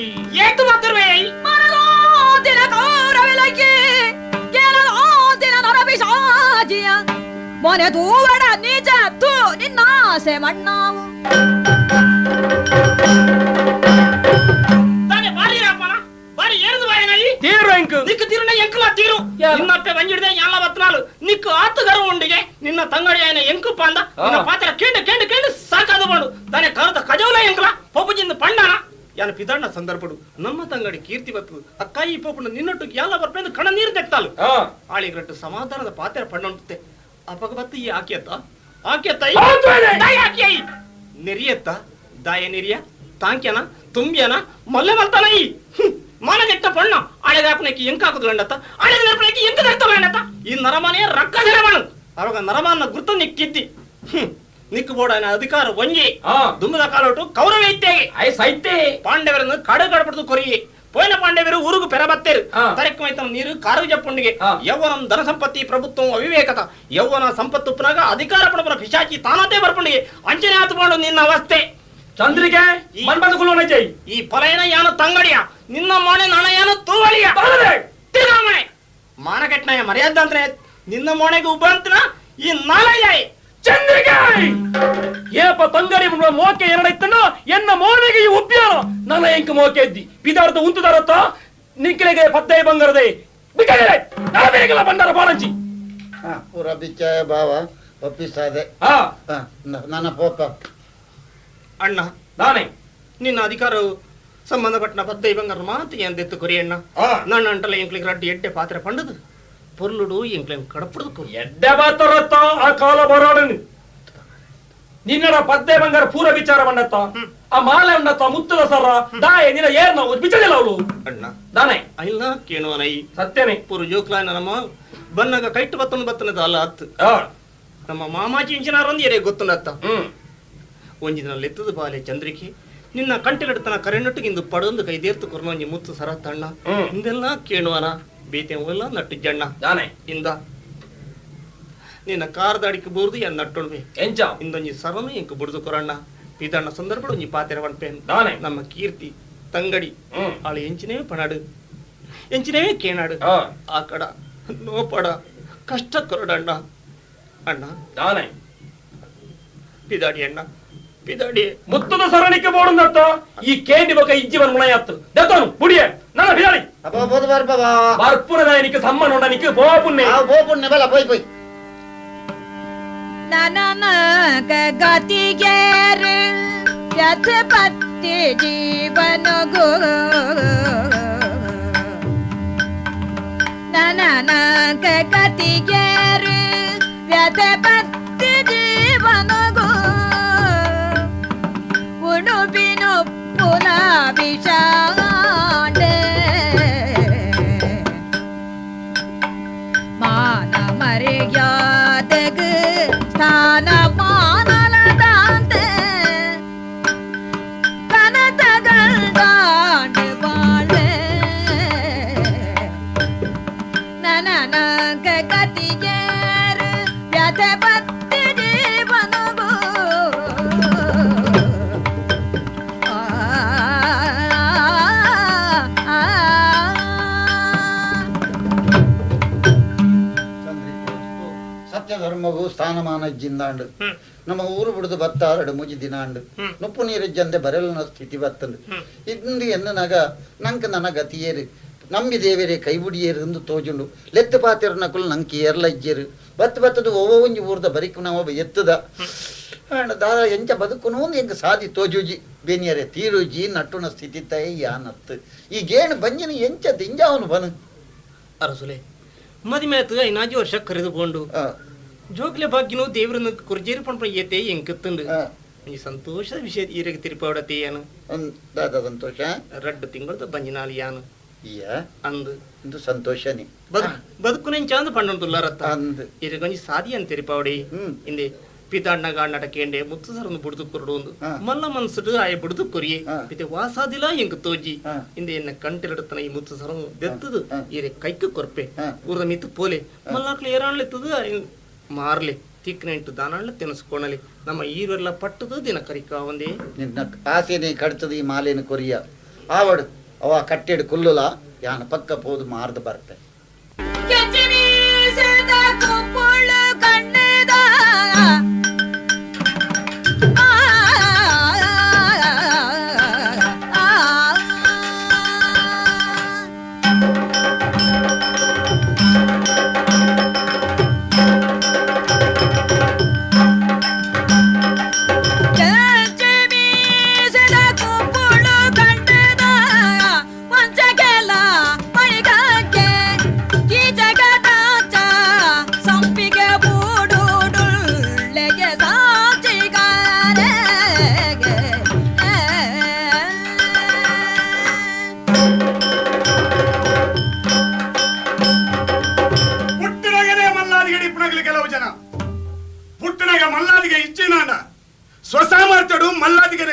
ಏತು ಮಾತ್ರವೇ ಮನಲೋ ದಿನ ಕೌರವಿಲ ತೋಜಿಯ ಮೊನೆ ತೂವಡ ನಿಜ ತೂ ನಿನ್ನ ಆಸೆ ಮಣ್ಣಾವು. ನಿಕ್ಕು ಆತು ಗರ್ವ ಉಂಡಿಗೆ ನಿನ್ನ ತಂಗಡಿಯಾಯನ ಎಂಕು ಪಾಂದ ನಿನ್ನ ಪಾತ್ರ ಕೇಂಡು ಕೇಂಡು ಕೇಂಡು ಸಾಕಾದ ಬಂಡು ತಾನೆ ಕರದ ಕಜವಲ ಎಂಕಲ ಪೊಪ್ಪುಜಿಂದ ಪಂಡಾನ ಯಾನ ಪಿದಣ್ಣ ಸಂದರ್ಭಡು ನಮ್ಮ ತಂಗಡಿ ಕೀರ್ತಿ ಬತ್ತು ಅಕ್ಕ ಈ ಪೋಪುಂಡು ನಿನ್ನೊಟ್ಟಿಗೆ ಯಾಲ ಬರ್ಪೆಂದು ಕಣ ನೀರು ತೆಕ್ತಾಳು ಆಳಿಗ್ರಟ್ಟು ಸಮಾಧಾನದ ಪಾತ್ರ ಪಣ್ಣುಂಟೆ ಅಪಗ ಬತ್ತು ಈ ಆಕೆಯತ್ತ ಆಕೆಯತ್ತ ಆಕೆಯ ನೆರಿಯತ್ತ ದಾಯ ನೆರಿಯ ತಾಂಕ್ಯನ ತುಂಬ್ಯನ ಮಲ್ಲೆ ಮಲ್ತಾನ ಈ ಮಾನಗೆಟ್ಟ ಪಣ್ಣ ಆಳೆದಾಪನಕ್ಕೆ ಎಂಕಾಕುದು ಆಳೆದ ನೆನಪನಕ್ಕೆ ಎಂಕ ದರ್ತವಣ್ಣತ್ತ ಈ ನರಮಾನೆಯ ರಕ್ಕ ಸೆರವಣ ಅವಾಗ ನರಮಾನ ಗುರ್ತ ನಿಕ್ಕಿದ್ದಿ ನಿಕ್ಕು ಬೋಡನ ಅಧಿಕಾರ ಒಂಜಿ ದುಮ್ಮದ ಕಾಲೋಟು ಕೌರವ ಇತ್ತೇಗೆ ಸೈತೆ ಪಾಂಡವರನ್ನು ಕಾಡು ಕಾಡ್ಪಡ್ದು ಕೊರಿಯೆ ಪೋಯಿನ ಪಾಂಡವರು ಊರುಗು ಪೆರಬತ್ತೇರು ತರಕ್ಕಮೈತನ ನೀರು ಕಾರು ಜಪ್ಪುಂಡಿಗೆ ಯೌವನಂ ಧನ ಸಂಪತ್ತಿ ಪ್ರಭುತ್ವ ಅವಿವೇಕತ ಯೌವನ ಸಂಪತ್ತುಪ್ಪನಾಗ ಅಧಿಕಾರ ಪಡಪನ ಪಿಶಾಚಿ ತಾನತೆ ಬರ್ಪುಂಡಿಗೆ ಅಂಚನೆ ಆತುಕೊಂಡು ನಿನ್ನ ಅವಸ್ಥೆ ಚಂದ್ರಿಕೆ ಈ ಫಲಯನ ಯಾನು ತಂಗಡಿಯ ನಿನ್ನ ಮೋಣೆ ನಾಣಯಾನು ತೂವಳಿಯ ತಿರುಗಾಮಣೆ ಮಾನಕೆಟ್ಟನಾಯ ಮರ್ಯಾದಂತನೆ ನಿನ್ನ ಮೋಣೆಗೆ ಉಬ್ಬಂತನ ಈ ನಾಲಯ್ಯಾಯಿ ಚಂದ್ರಿಕೆ ಏಪ ತಂಗಡಿ ಮೋಕೆ ಎರಡೈತನೋ ಎನ್ನ ಮೋನೆಗೆ ಈ ಉಬ್ಬಿಯಾನ ನನ್ನ ಎಂಕ ಮೋಕೆ ಇದ್ದಿ ಪಿದಾರ್ಥ ಉಂತುದಾರತ್ತ ನಿಕ್ಕಿಲೆಗೆ ಪದ್ದೈ ಬಂಗಾರದೆ ಬಿಕ್ಕಲೆ ನಳಬೇಕಲ್ಲ ಬಂಡಾರ ಬಾಳಂಚಿ ಪೂರ ಬಿಚ್ಚಾಯ ಭಾವ ಒಪ್ಪಿಸಾದೆ ನನ್ನ ಪೋಪ ಅಣ್ಣ ನಾನೇ ನಿನ್ನ ಅಧಿಕಾರವು ಸಂಬಂಧಪಟ್ಟನ ಪದ್ದೈ ಬಂಗಾರ ಮಾತು ಎಂದೆತ್ತು ಕೊರಿ ಅಣ್ಣ ನನ್ನ ಅಂಟಲ ಎಂಕ್ಲಿಗೆ ರಡ್ಡಿ ಎಡ್ಡೆ ಪಾತ್ರೆ ಪಂಡದು ಪೊರ್ಲುಡು ಎಂಕ್ಲೆನ್ ಕಡಪುಡುದು ಎಡ್ಡೆ ಪಾತ್ರತ್ತ ಆ ಕಾಲ ಬರೋಡನು ನಿನ್ನಡ ಪದ್ದೆ ಬಂಗಾರ ಪೂರ ವಿಚಾರ ಬಂಡತ್ತ ಆ ಮಾಲೆ ಉಂಡತ್ತ ಮುತ್ತದ ಸರ ದಾಯ ನಿನ್ನ ಏರ್ನ ಬಿಚ್ಚದಿಲ್ಲ ಅವಳು ಅಣ್ಣ ದಾನೆ ಇಲ್ಲ ಕೇಳುವನೈ ಸತ್ಯನೇ ಪೂರು ಜೋಕ್ಲಾಯನ ನಮ್ಮ ಬನ್ನಗ ಕೈಟ್ಟು ಬತ್ತನ ಬತ್ತನದ ಅಲ್ಲ ಅತ್ತು ನಮ್ಮ ಮಾಮಾಜಿ ಇಂಚಿನಾರೊಂದು ಏರೇ ಗೊತ್ತುಂಡತ್ತ ಒಂಜಿ ದಿನ ಲೆತ್ತದ ಬಾಲೆ ಚಂದ್ರಿಕೆ ನಿನ್ನ ಕಂಟಿಲೆಡ್ತನ ಕರೆನೊಟ್ಟಿಗಿಂದು ಪಡೊಂದು ಕೈದೇರ್ತು ಕೊರ್ನೊಂಜಿ ಮುತ್ತು ಸರ ತಣ್ಣ ಇಂದೆಲ್ಲ ಕೇಳುವನ ಬೇತೆ ಎಲ್ಲ ನಟ್ಟು ಜಣ್ಣ ದಾನೆ ಇಂದ ನಿನ್ನ ಕಾರ್ದ ಅಡಿಕೆ ಬೋರ್ದು ಎನ್ ನಟ್ಟೊಣ್ವೆ ಎಂಚ ಇಂದೊಂಜಿ ಸರನು ಎಂಕು ಬುಡ್ದು ಕೊರಣ್ಣ ಪಿದಣ್ಣ ಸಂದರ್ಭ ಒಂಜಿ ಪಾತೆರ ಪನ್ಪೇನ್ ದಾನೆ ನಮ್ಮ ಕೀರ್ತಿ ತಂಗಡಿ ಆಳು ಎಂಚಿನೇ ಪಣಾಡು ಎಂಚಿನೇ ಕೇನಾಡು ಆ ಕಡ ನೋಪಡ ಕಷ್ಟ ಕೊರಡಣ್ಣ ಅಣ್ಣ ದಾನೆ ಪಿದಾಡಿ ಅಣ್ಣ ಪಿದಾಡಿ ಮುತ್ತದ ಸರಣಿಕೆ ಬೋಡುಂದತ್ತ ಈ ಕೇಂಡಿ ಬೊಕ ಇಜ್ಜಿವನ್ ಮುಣಯಾತ್ತು ದತ್ತನು ಬುಡಿಯೆ ನನ್ನ ಬಿದಾಡಿ ಅಪ್ಪ ಬೋದು ಬರ್ಪ ಬರ್ಪುನ ನಿಕ್ಕೆ ಸಮ್ಮನ ಉಂಡ ನಿಕ್ಕೆ ಪೋಪುನ್ನೆ ಪೋಪುನ್ನೆ ಬಲ ಪೋಯ್ ಪೋಯ್ ನನ್ನ ಗತಿಗೇರು ವ್ಯಥಪತ್ತಿ ಜೀವನಗೋ ನನ್ನ ಗತಿಗೇರು ವ್ಯಥಪತ್ತಿ ಜೀವನಗೋ ಉಣುಬಿನೊಪ್ಪುನ ವಿಷಾಂಡೆ ಮಾನ ಮರ್ಯಾದೆಗು ಸ್ಥಾನ ಮಾನಲದಾಂತೆ ಕನತಗಂಡಾಂಡು ಬಾಳ್ವೆ ನನ್ನ ಗತಿಗೇರು ವ್ಯಥಪತ್ತಿ ಜೀವನಗೋ ಸತ್ಯಧರ್ಮಗೂ ಸ್ಥಾನಮಾನ ಜಿಂದಾಂಡು ನಮ್ಮ ಊರು ಬಿಡುದು ಬತ್ತಾರಡು ಮುಜಿ ದಿನಾಂಡು ನುಪ್ಪು ನೀರು ಜಂದೆ ಬರಲಿನ ಸ್ಥಿತಿ ಬತ್ತಂಡು ಇಂದು ಎನ್ನನಾಗ ನಂಕ ನನ್ನ ಗತಿಯೇರು ನಂಬಿ ದೇವರೇ ಕೈಬುಡಿಯೇರು ಎಂದು ತೋಜುಂಡು ಲೆತ್ತು ಪಾತಿರ ನಕುಲು ನಂಗೆ ಏರ್ಲಜ್ಜೇರು ಬತ್ತು ಬತ್ತದು ಒವ್ವ ಒಂಜಿ ಊರ್ದ ಬರಿಕು ನಾವು ಎತ್ತದ ದಾರ ಎಂಚ ಬದುಕುನು ಎಂಕ ಸಾದಿ ತೋಜುಜಿ ಬೇನಿಯರೆ ತೀರುಜಿ ನಟ್ಟುನ ಸ್ಥಿತಿ ತಯ ಯಾನತ್ತು ಈ ಗೇಣು ಬಂಜಿನ ಎಂಚ ದಿಂಜಾವನು ಬನು ಅರಸುಲೆ ಮದಿಮೇತು ಐನಾಜಿ ವರ್ಷ ಕರೆದುಕೊಂಡು ಜೋಗ್ಲೆ ಭಾಗ್ಯನು ದೇವರನ್ನು ಕುರ್ಜೇರು ಪಣಪ ಏತೆ ಎಂಕತ್ತುಂಡು ಈ ಸಂತೋಷದ ವಿಷಯ ಈರೆಗೆ ತಿರುಪಾವಡತೆ ಏನು ದಾದ ಸಂತೋಷ ರಡ್ಡು ತಿಂಗಳದ ಬಂಜಿನಾಲ್ ಯಾನು ಅಂದು ಇಂದು ಸಂತೋಷನೇ ಬದುಕುನೆಂಚಾಂದು ಪಣ್ಣುಂಡುಲ್ಲರತ್ತ ಅಂದು ಈರೆಗೊಂಜಿ ಸಾದಿ ಅಂತ ತಿರುಪಾವಡಿ ಇಂದೆ ಪಿತಾಣ್ಣ ಗಾಣ್ಣಟ ಕೇಂಡೆ ಮುತ್ತು ಸರನ್ನು ಬುಡ್ದು ಕೊರಡು ಒಂದು ಮಲ್ಲ ಮನ್ಸುಡು ಆಯ ಬುಡ್ದು ಕೊರಿಯೆ ಪಿತೆ ವಾಸಾದಿಲ ಎಂಕ್ ತೋಜಿ ಇಂದೆ ಎನ್ನ ಕಂಟಿಲಡತನ ಈ ಮುತ್ತು ಸರನು ದೆತ್ತದು ಈರೆ ಕೈக்கு ಕೊರ್ಪೆ ಊರದ ಮಿತ್ತು ಪೋಲೆ ಮಲ್ಲಾಕ್ಲು ಏರಾಣ್ಲೆತ್ತದು ಮಾರ್ಲೆ ತಿಕ್ನೆಂಟು ದಾನಾಳ್ಲ ತಿನಸ್ಕೊಣಲಿ ನಮ್ಮ ಈರೆಲ್ಲ ಪಟ್ಟದು ದಿನ ಕರಿಕಾವಂದೇ ನಿನ್ನ ಆಸೆನೆ ಕಡ್ತದ ಈ ಮಾಲೇನ ಕೊರಿಯ ಆವಡು ಅವ ಕಟ್ಟೆಡು ಕುಲ್ಲುಲ ಯಾನ ಪಕ್ಕ ಪೋದು ಮಾರ್ದು ಬರ್ತೆ ಕುಪ್ಪುಳ.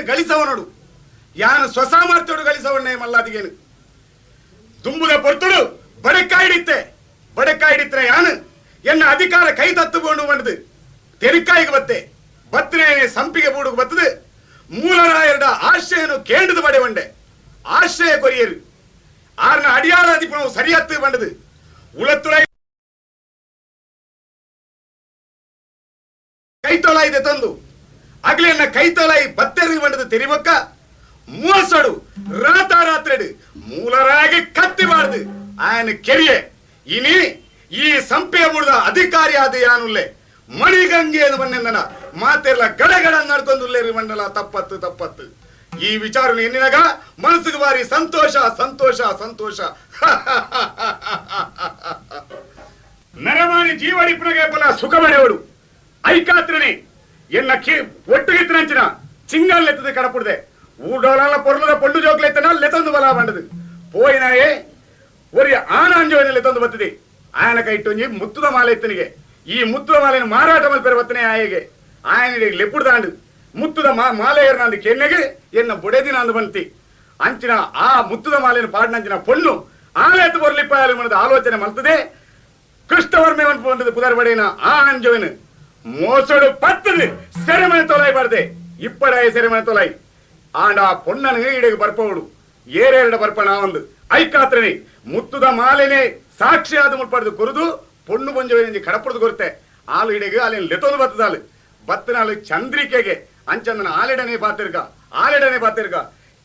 ಗಳಿಸವನೋಡು ಯಾನು ಸ್ವಸಾಮರ್ಥ್ಯೋಡು ಗಳಿಸವಣ್ಣೆ ಮಲ್ಲಾದಿಗೇನು ದುಂಬುದ ಪೊರ್ತುಡು ಬಡಕಾಯಿಡಿತ್ತೆ ಬಡಕಾಯಿಡಿತ್ರೆ ಯಾನು ಎನ್ನ ಅಧಿಕಾರ ಕೈ ತತ್ತುಕೊಂಡು ಬಂದದು ತೆರಿಕಾಯಿಗೆ ಬತ್ತೆ ಬತ್ತನೆ ಸಂಪಿಗೆ ಬೂಡುಗೆ ಬತ್ತದು ಮೂಲರಾಯರ ಆಶ್ರಯನು ಕೇಂದ್ರದ ಬಡೆ ಆಶ್ರಯ ಕೊರಿಯರು ಆರ್ನ ಅಡಿಯಾಳ ಅಧಿಪಣವು ಸರಿಯತ್ತು ಬಂಡದು ಉಳತ್ತುಳೈ ಕೈತೊಳಾಯಿದೆ ತಂದು ಅಗ್ಲೆನ್ನ ಕೈತೊಳಾಯಿ ಬತ್ತೆರಿಗೆ ಬಂಡದು ತೆರಿಬಕ್ಕ ಮೋಸಡು ರಾತಾರಾತ್ರೆಡು ಮೂಲರಾಗಿ ಕತ್ತಿ ಬಾರ್ದು ಆಯನ ಕೆರಿಯೆ ಇನಿ ಈ ಸಂಪೆ ಬುಡ್ದ ಅಧಿಕಾರಿ ಆದ ಯಾನುಲ್ಲೆ ಮಣಿಗಂಗೆ ಬಣ್ಣೆಂದನ ಮಾತೆಲ್ಲ ಗಡಗಡ ನಡ್ಕೊಂದುಲ್ಲೇರಿ ಮಂಡಲ ತಪ್ಪತ್ತು ತಪ್ಪತ್ತು ಈ ವಿಚಾರ ಎನ್ನಿನಾಗ ಮನಸ್ಸಿಗೆ ಬಾರಿ ಸಂತೋಷ ಸಂತೋಷ ಸಂತೋಷ. ನರಮಾನಿ ಜೀವಡಿಪುನಗೆ ಬಲ ಸುಖ ಬಡೆಯವಡು ಐಕಾತ್ರನೆ ಎನ್ನ ಒಟ್ಟುಗಿತ್ತನಂಚಿನ ಚಿಂಗಲ್ಲೆತ್ತದೆ ಕಡಪುಡ್ದೆ ಊಡೋಲ ಪೊರ್ಲದ ಪೊಂಡು ಜೋಕ್ಲೆತ್ತನ ಲೆತೊಂದು ಬಲ ಬಂಡದು ಪೋಯಿನಾಯೇ ಒರಿ ಆನಾಂಜೋನೆ ಲೆತೊಂದು ಬತ್ತದೆ ಆಯನ ಕೈಟೊಂಜಿ ಮುತ್ತುದ ಮಾಲೆ ಇತ್ತನಿಗೆ ಈ ಮುತ್ತುದ ಮಾಲೆಯನ್ನು ಮಾರಾಟ ಮಲ್ಪೆರ ಬತ್ತನೆ ಆಯೆಗೆ ಆಯನಿಗೆ ಲೆಪ್ಪುಡ್ದಾಂಡು ಮುತ್ತುದ ಮಾಲೆಯರ್ನಾಂದು ಕೆನ್ನೆಗೆ ಎನ್ನ ಬೊಡೆದಿನಾಂದು ಬಂತಿ ಅಂಚಿನ ಆ ಮುತ್ತುದ ಮಾಲೆಯನ್ನು ಪಾಡಿನಂಚಿನ ಪೊಣ್ಣು ಆಲೆತ್ತು ಬೊರ್ಲಿಪ್ಪಾಯಲು ಮನದ ಆಲೋಚನೆ ಮಲ್ತದೆ ಕೃಷ್ಣವರ್ಮೆ ಬಂದದ್ದು ಪುದರ್ ಬಡೆಯನ ಆ ಅಂಜೋನು ಮೋಸಡು ಪತ್ತದು ಸೆರೆಮನೆ ತೊಲಾಯ್ಬಾರ್ದೆ ಇಪ್ಪಡಾಯ ಸೆರೆಮನೆ ತೊಲಾಯಿ ಆಂಡ ಆ ಪೊಣ್ಣನು ಇಡೆಗೆ ಬರ್ಪವಡು ಏರೆರಡ ಬರ್ಪಣ ಒಂದು ಐಕಾತ್ರನೆ ಮುತ್ತುದ ಮಾಲೆನೆ ಸಾಕ್ಷಿಯಾದ ಮುಟ್ಪಾಡ್ದು ಕೊರದು ಪೊಣ್ಣು ಪೊಂಜೋವಿನ ಕಡಪುಡ್ದು ಕೊರತೆ ಆಲು ಇಡೆಗೆ ಅಲ್ಲಿನ ಲೆತೊಂದು ಬತ್ತದಾಲು ಬತ್ತನಾಲು ಚಂದ್ರಿಕೆಗೆ ಅಂಚಂದನ ಆಲೆಡನೆ ಬಾತಿರ್ಕ ಆಲೆಡನೆ ಬಾತಿರ್ಕ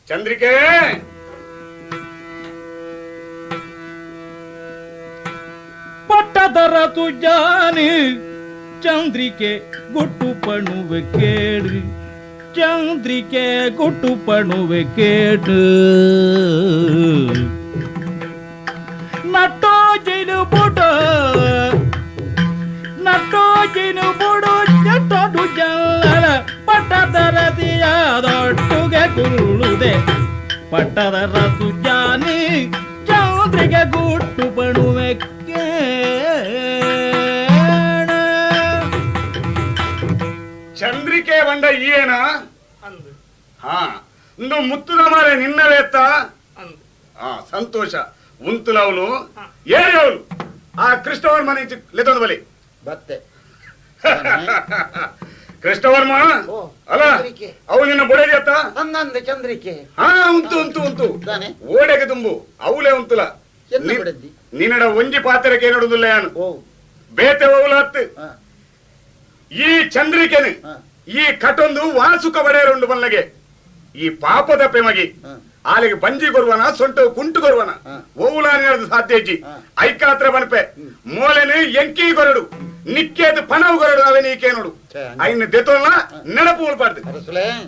ಚಂದ್ರಿಕೆ ಪಟ್ಟದರ ತುಜಾನಿ ಚಂದ್ರಿಕೆ ಗುಟ್ಟು ಪಣುವೆ ಕೇಳು ಚಂದ್ರಿಕೆ ಗುಟ್ಟು ಪಣುವೆ ಕೇಳು ನಟ್ಟೋ ಜೈಲು ಬುಡ ನಟ್ಟೋ ಜೈಲು ಬುಡು ಜಟ್ಟಡು ಜಲ್ಲರ ಪಟ್ಟದರತಿಯಾದೊಟ್ಟುಗೆ ಕುರುಳುದೆ ಪಟ್ಟದರ ತುಜಾನಿ ಚಂದ್ರಿಕೆ ಗುಟ್ಟು ಪಣುವೆ ಚಂದ್ರಿಕೆ ಬಂಡ ಏನ ಹಾ ಇಂದು ಮುತ್ತುದ ಮಾರೆ ನಿನ್ನವೇತ್ತ ಹಾ ಸಂತೋಷ ಉಂತುಲವನು ಏರಿಯವನು ಆ ಕೃಷ್ಣವರ್ಮ ಲೆತ್ತೊಂದು ಬಲಿ ಬತ್ತೆ ಕೃಷ್ಣವರ್ಮ ಅಲ್ಲ ಅವು ನಿನ್ನ ಬೊಡೆದಿ ಅತ್ತ ಅಂದಂದೆ ಚಂದ್ರಿಕೆ ಹಾ ಉಂತು ಉಂತು ಉಂತು ಓಡೆಗೆ ತುಂಬು ಅವಲೇ ಉಂತುಲ ನಿನ್ನಡ ಒಂಜಿ ಪಾತ್ರಕ್ಕೆ ಏನಡುದಿಲ್ಲ ಯಾನು ಬೇತೆ ಓಲಾತ್ ಈ ಚಂದ್ರಿಕೆನು ಈ ಕಟೊಂದು ವಾಸುಕ ಬಡೆಯರುಂಡು ಬಲ್ಲಗೆ ಈ ಪಾಪದ ಪೆಮಗಿ ಆಲಿಗೆ ಬಂಜಿ ಕೊರುವನ ಸೊಂಟ ಕುಂಟು ಕೊರುವನ ಓವುಲಾನಿ ಸಾಧ್ಯ ಇಜ್ಜಿ ಐಕಾತ್ರ ಬನಪೆ ಮೋಲೆನು ಎಂಕಿ ಕೊರಡು ನಿಕ್ಕೇದು ಪಣವು ಕೊರಡು ಅವೇ ನೀಕೇನೋಡು ಐನ್ ದೆತೋಲ್ಲ ನೆನಪು ಉಳ್ಪಾಡ್ದು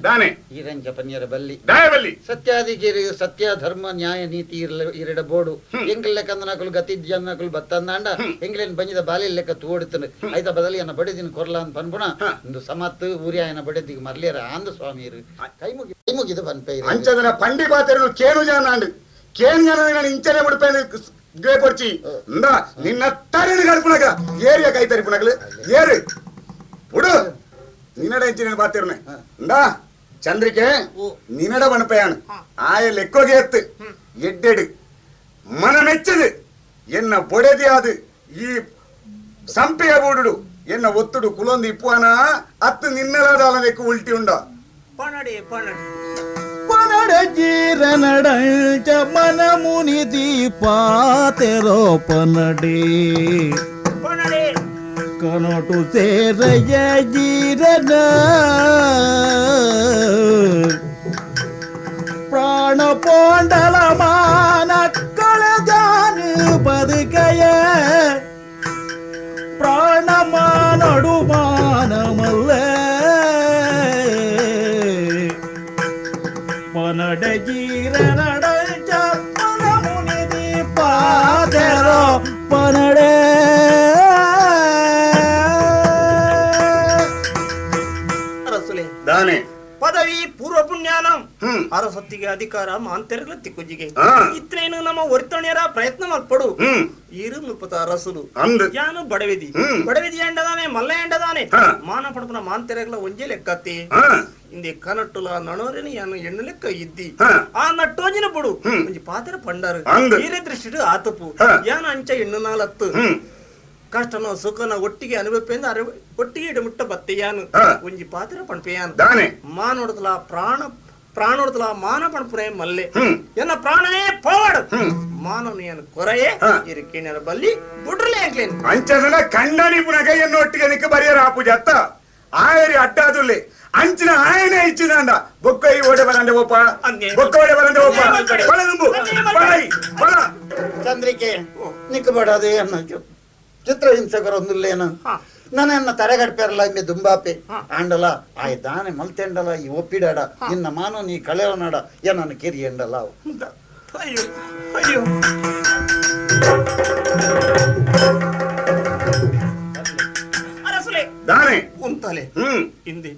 ದಾನೆ ಈರಂಚ ಪನ್ಯರ ಬಲ್ಲಿ ದಾಯ ಬಲ್ಲಿ ಸತ್ಯಾಧಿಕಾರಿ ಸತ್ಯ ಧರ್ಮ ನ್ಯಾಯ ನೀತಿ ಇರಡ ಬೋಡು ಎಂಕಲ್ ಲೆಕ್ಕ ನಕಲು ಗತಿ ನಕಲು ಬತ್ತಂದಾಂಡ ಎಂಗ್ಲೇನ್ ಬಂಜಿದ ಬಾಲಿ ಲೆಕ್ಕ ತೋಡುತ್ತನು ಐತ ಬದಲಿ ಅನ್ನ ಬಡೆದಿನ ಕೊರ್ಲ ಅಂತ ಪನ್ಪುಣ ಒಂದು ಸಮತ್ತು ಊರಿ ಆಯನ ಬಡೆದಿಗೆ ಮರ್ಲಿಯರ ಆಂದ ಸ್ವಾಮಿಯರು ಕೈ ಮುಗಿ ಕೈ ಮುಗಿದ ಪನ್ಪೆ ಅಂಚದನ ಪಂಡಿ ಪಾತ್ರನು ಕೇನು ಜಾನಾಂಡು ಕೇನು ಜನ ಇಂಚನೆ ಮುಡುಪೇನು ಗ್ರೇಪೊಡ್ಚಿ ನಿನ್ನ ತರಿನ ಗರ್ಪುಣಗ ಏರಿಯ ಕೈ ತರಿಪುಣಗಲು ಏರು ಉಡು ನಿನ್ನಡ ಇಂಚಿನ ಪಾತಿರ್ನೆ ಇಂದಾ ಚಂದ್ರಿಕೆ ನಿನ್ನಡ ಬಣಪೆಯಾನು ಆಯ ಲೆಕ್ಕೋಗೆ ಎತ್ತು ಎಡ್ಡೆಡು ಮನ ಮೆಚ್ಚದು ಎನ್ನ ಬೊಡೆದಿಯಾದು ಈ ಸಂಪೆಯ ಬೂಡುಡು ಎನ್ನ ಒತ್ತುಡು ಕುಲೊಂದು ಇಪ್ಪುವನ ಅತ್ತು ನಿನ್ನಲಾದ ಲೆಕ್ಕ ಉಲ್ಟಿ ಉಂಡ ಪಣಡೆ ಪಣಡೆ ಪನಡ ಜೀರನಡಂಚ ಮನಮುನಿ ದೀಪಾತೆರೋ ಪನಡೆ ಪಣಡೆ ಕನಟು ಸೇರಯ ಜೀರನ ಪ್ರಾಣ ಪೋಂಡಲಮಾನ ಕಳೆದಾನು ಬದುಕಯ ಪ್ರಾಣಮಾನಡು ಮಾನಮಲ್ಲ ಪನಡ ಜೀರನಡಂಚ ಮನಮುನಿ ದೀಪಾತೆರೋ ಪನಡೆ ದಾನೆ ಪದವಿ ಪೂರ್ವ ಪುಣ್ಯಾನಂ ಅರಸೊತ್ತಿಗೆ ಅಧಿಕಾರ ಮಾಂತೆರಗಳ ತಿಕ್ಕುಜಿಗೆ ಇತ್ರೇನು ನಮ್ಮ ಒರಿತಣಿಯರ ಪ್ರಯತ್ನ ಮಲ್ಪಡು ಇರು ಮುಪ್ಪತ ಅರಸುಲು ಯಾನು ಬಡವೆದಿ ಬಡವೆದಿ ಅಂಡದಾನೆ ಮಲ್ಲ ಅಂಡದಾನೆ ಮಾನ ಪಡ್ಪುನ ಮಾಂತೆರಗಳ ಒಂಜೆ ಲೆಕ್ಕತ್ತಿ ಇಂದೆ ಕನಟ್ಟುಲ ನಣೋರೇನು ಯಾನು ಎಣ್ಣು ಲೆಕ್ಕ ಇದ್ದಿ ಆ ನಟ್ಟೋಜಿನ ಬುಡು ಒಂಜಿ ಪಾತ್ರ ಪಂಡಾರು ಈರೆ ದೃಷ್ಟಿಡು ಆತಪು ಯಾನು ಅಂಚ ಎಣ್ಣು ನಾಲತ್ತು ಕಷ್ಟನೋ ಸುಖನ ಒಟ್ಟಿಗೆ ಅನುಭವಿಂದ ಅರೆ ಒಟ್ಟಿಗೆ ಇಡಮುಟ್ಟ ಬತ್ತೆಯಾನು ಒಂಜಿ ಪಾತ್ರ ಪಣ್ಪೆಯಾನು ಮಾನೋಡದಲ ಪ್ರಾಣ ಪ್ರಾಣೋಡದಲ ಮಾನ ಪಣಪುರೇ ಮಲ್ಲೆ ಎನ್ನ ಪ್ರಾಣನೇ ಪೋವಾಡು ಮಾನವನಿಯನ್ನು ಕೊರೆಯೇ ಇರಕೇನರ ಬಲ್ಲಿ ಬುಡ್ರಲೇ ಆಗ್ಲೇನು ಅಂಚದನ ಕಂಡನಿ ಪುನಗ ಎನ್ನ ಒಟ್ಟಿಗೆ ನಿಕ್ಕ ಬರಿಯರ ಆಪುಜ ಅತ್ತ ಆಯರಿ ಅಡ್ಡಾದುಲ್ಲೆ ಅಂಚಿನ ಆಯನೇ ಇಚ್ಚಿದಂಡ ಬೊಕ್ಕ ಈ ಓಡೆ ಬರಂಡೆ ಓಪ ಬೊಕ್ಕ ಓಡೆ ಬರಂಡೆ ಓಪ ಬಲ ನುಂಬು ಬಲೈ ಬಲ ಚಂದ್ರಿಕೆ ನಿಕ್ಕ ಬಡದೆ ಅನ್ನ ಚಿತ್ರಹಿಂಸಕರೊಂದುಲ್ಲೇನು ನನ್ನ ತರೆಗಡ್ಪೆರಲ್ಲ ಇಮ್ಮೆ ದುಂಬಾಪೆ ಆಂಡಲ ಆಯ್ ದಾನೆ ಮಲ್ತೆಂಡಲ ಈ ಒಪ್ಪಿಡಾಡ ನಿನ್ನ ಮಾನು ನೀ ಕಳೆಯವನಾಡ ಏನನ್ನು ಕಿರಿ ಎಂಡಲ ಅಯ್ಯೋ ಅಯ್ಯೋ ಅರಸುಲೆ ದಾನೆ ಉಂತಲೆ ಹಿಂದೆ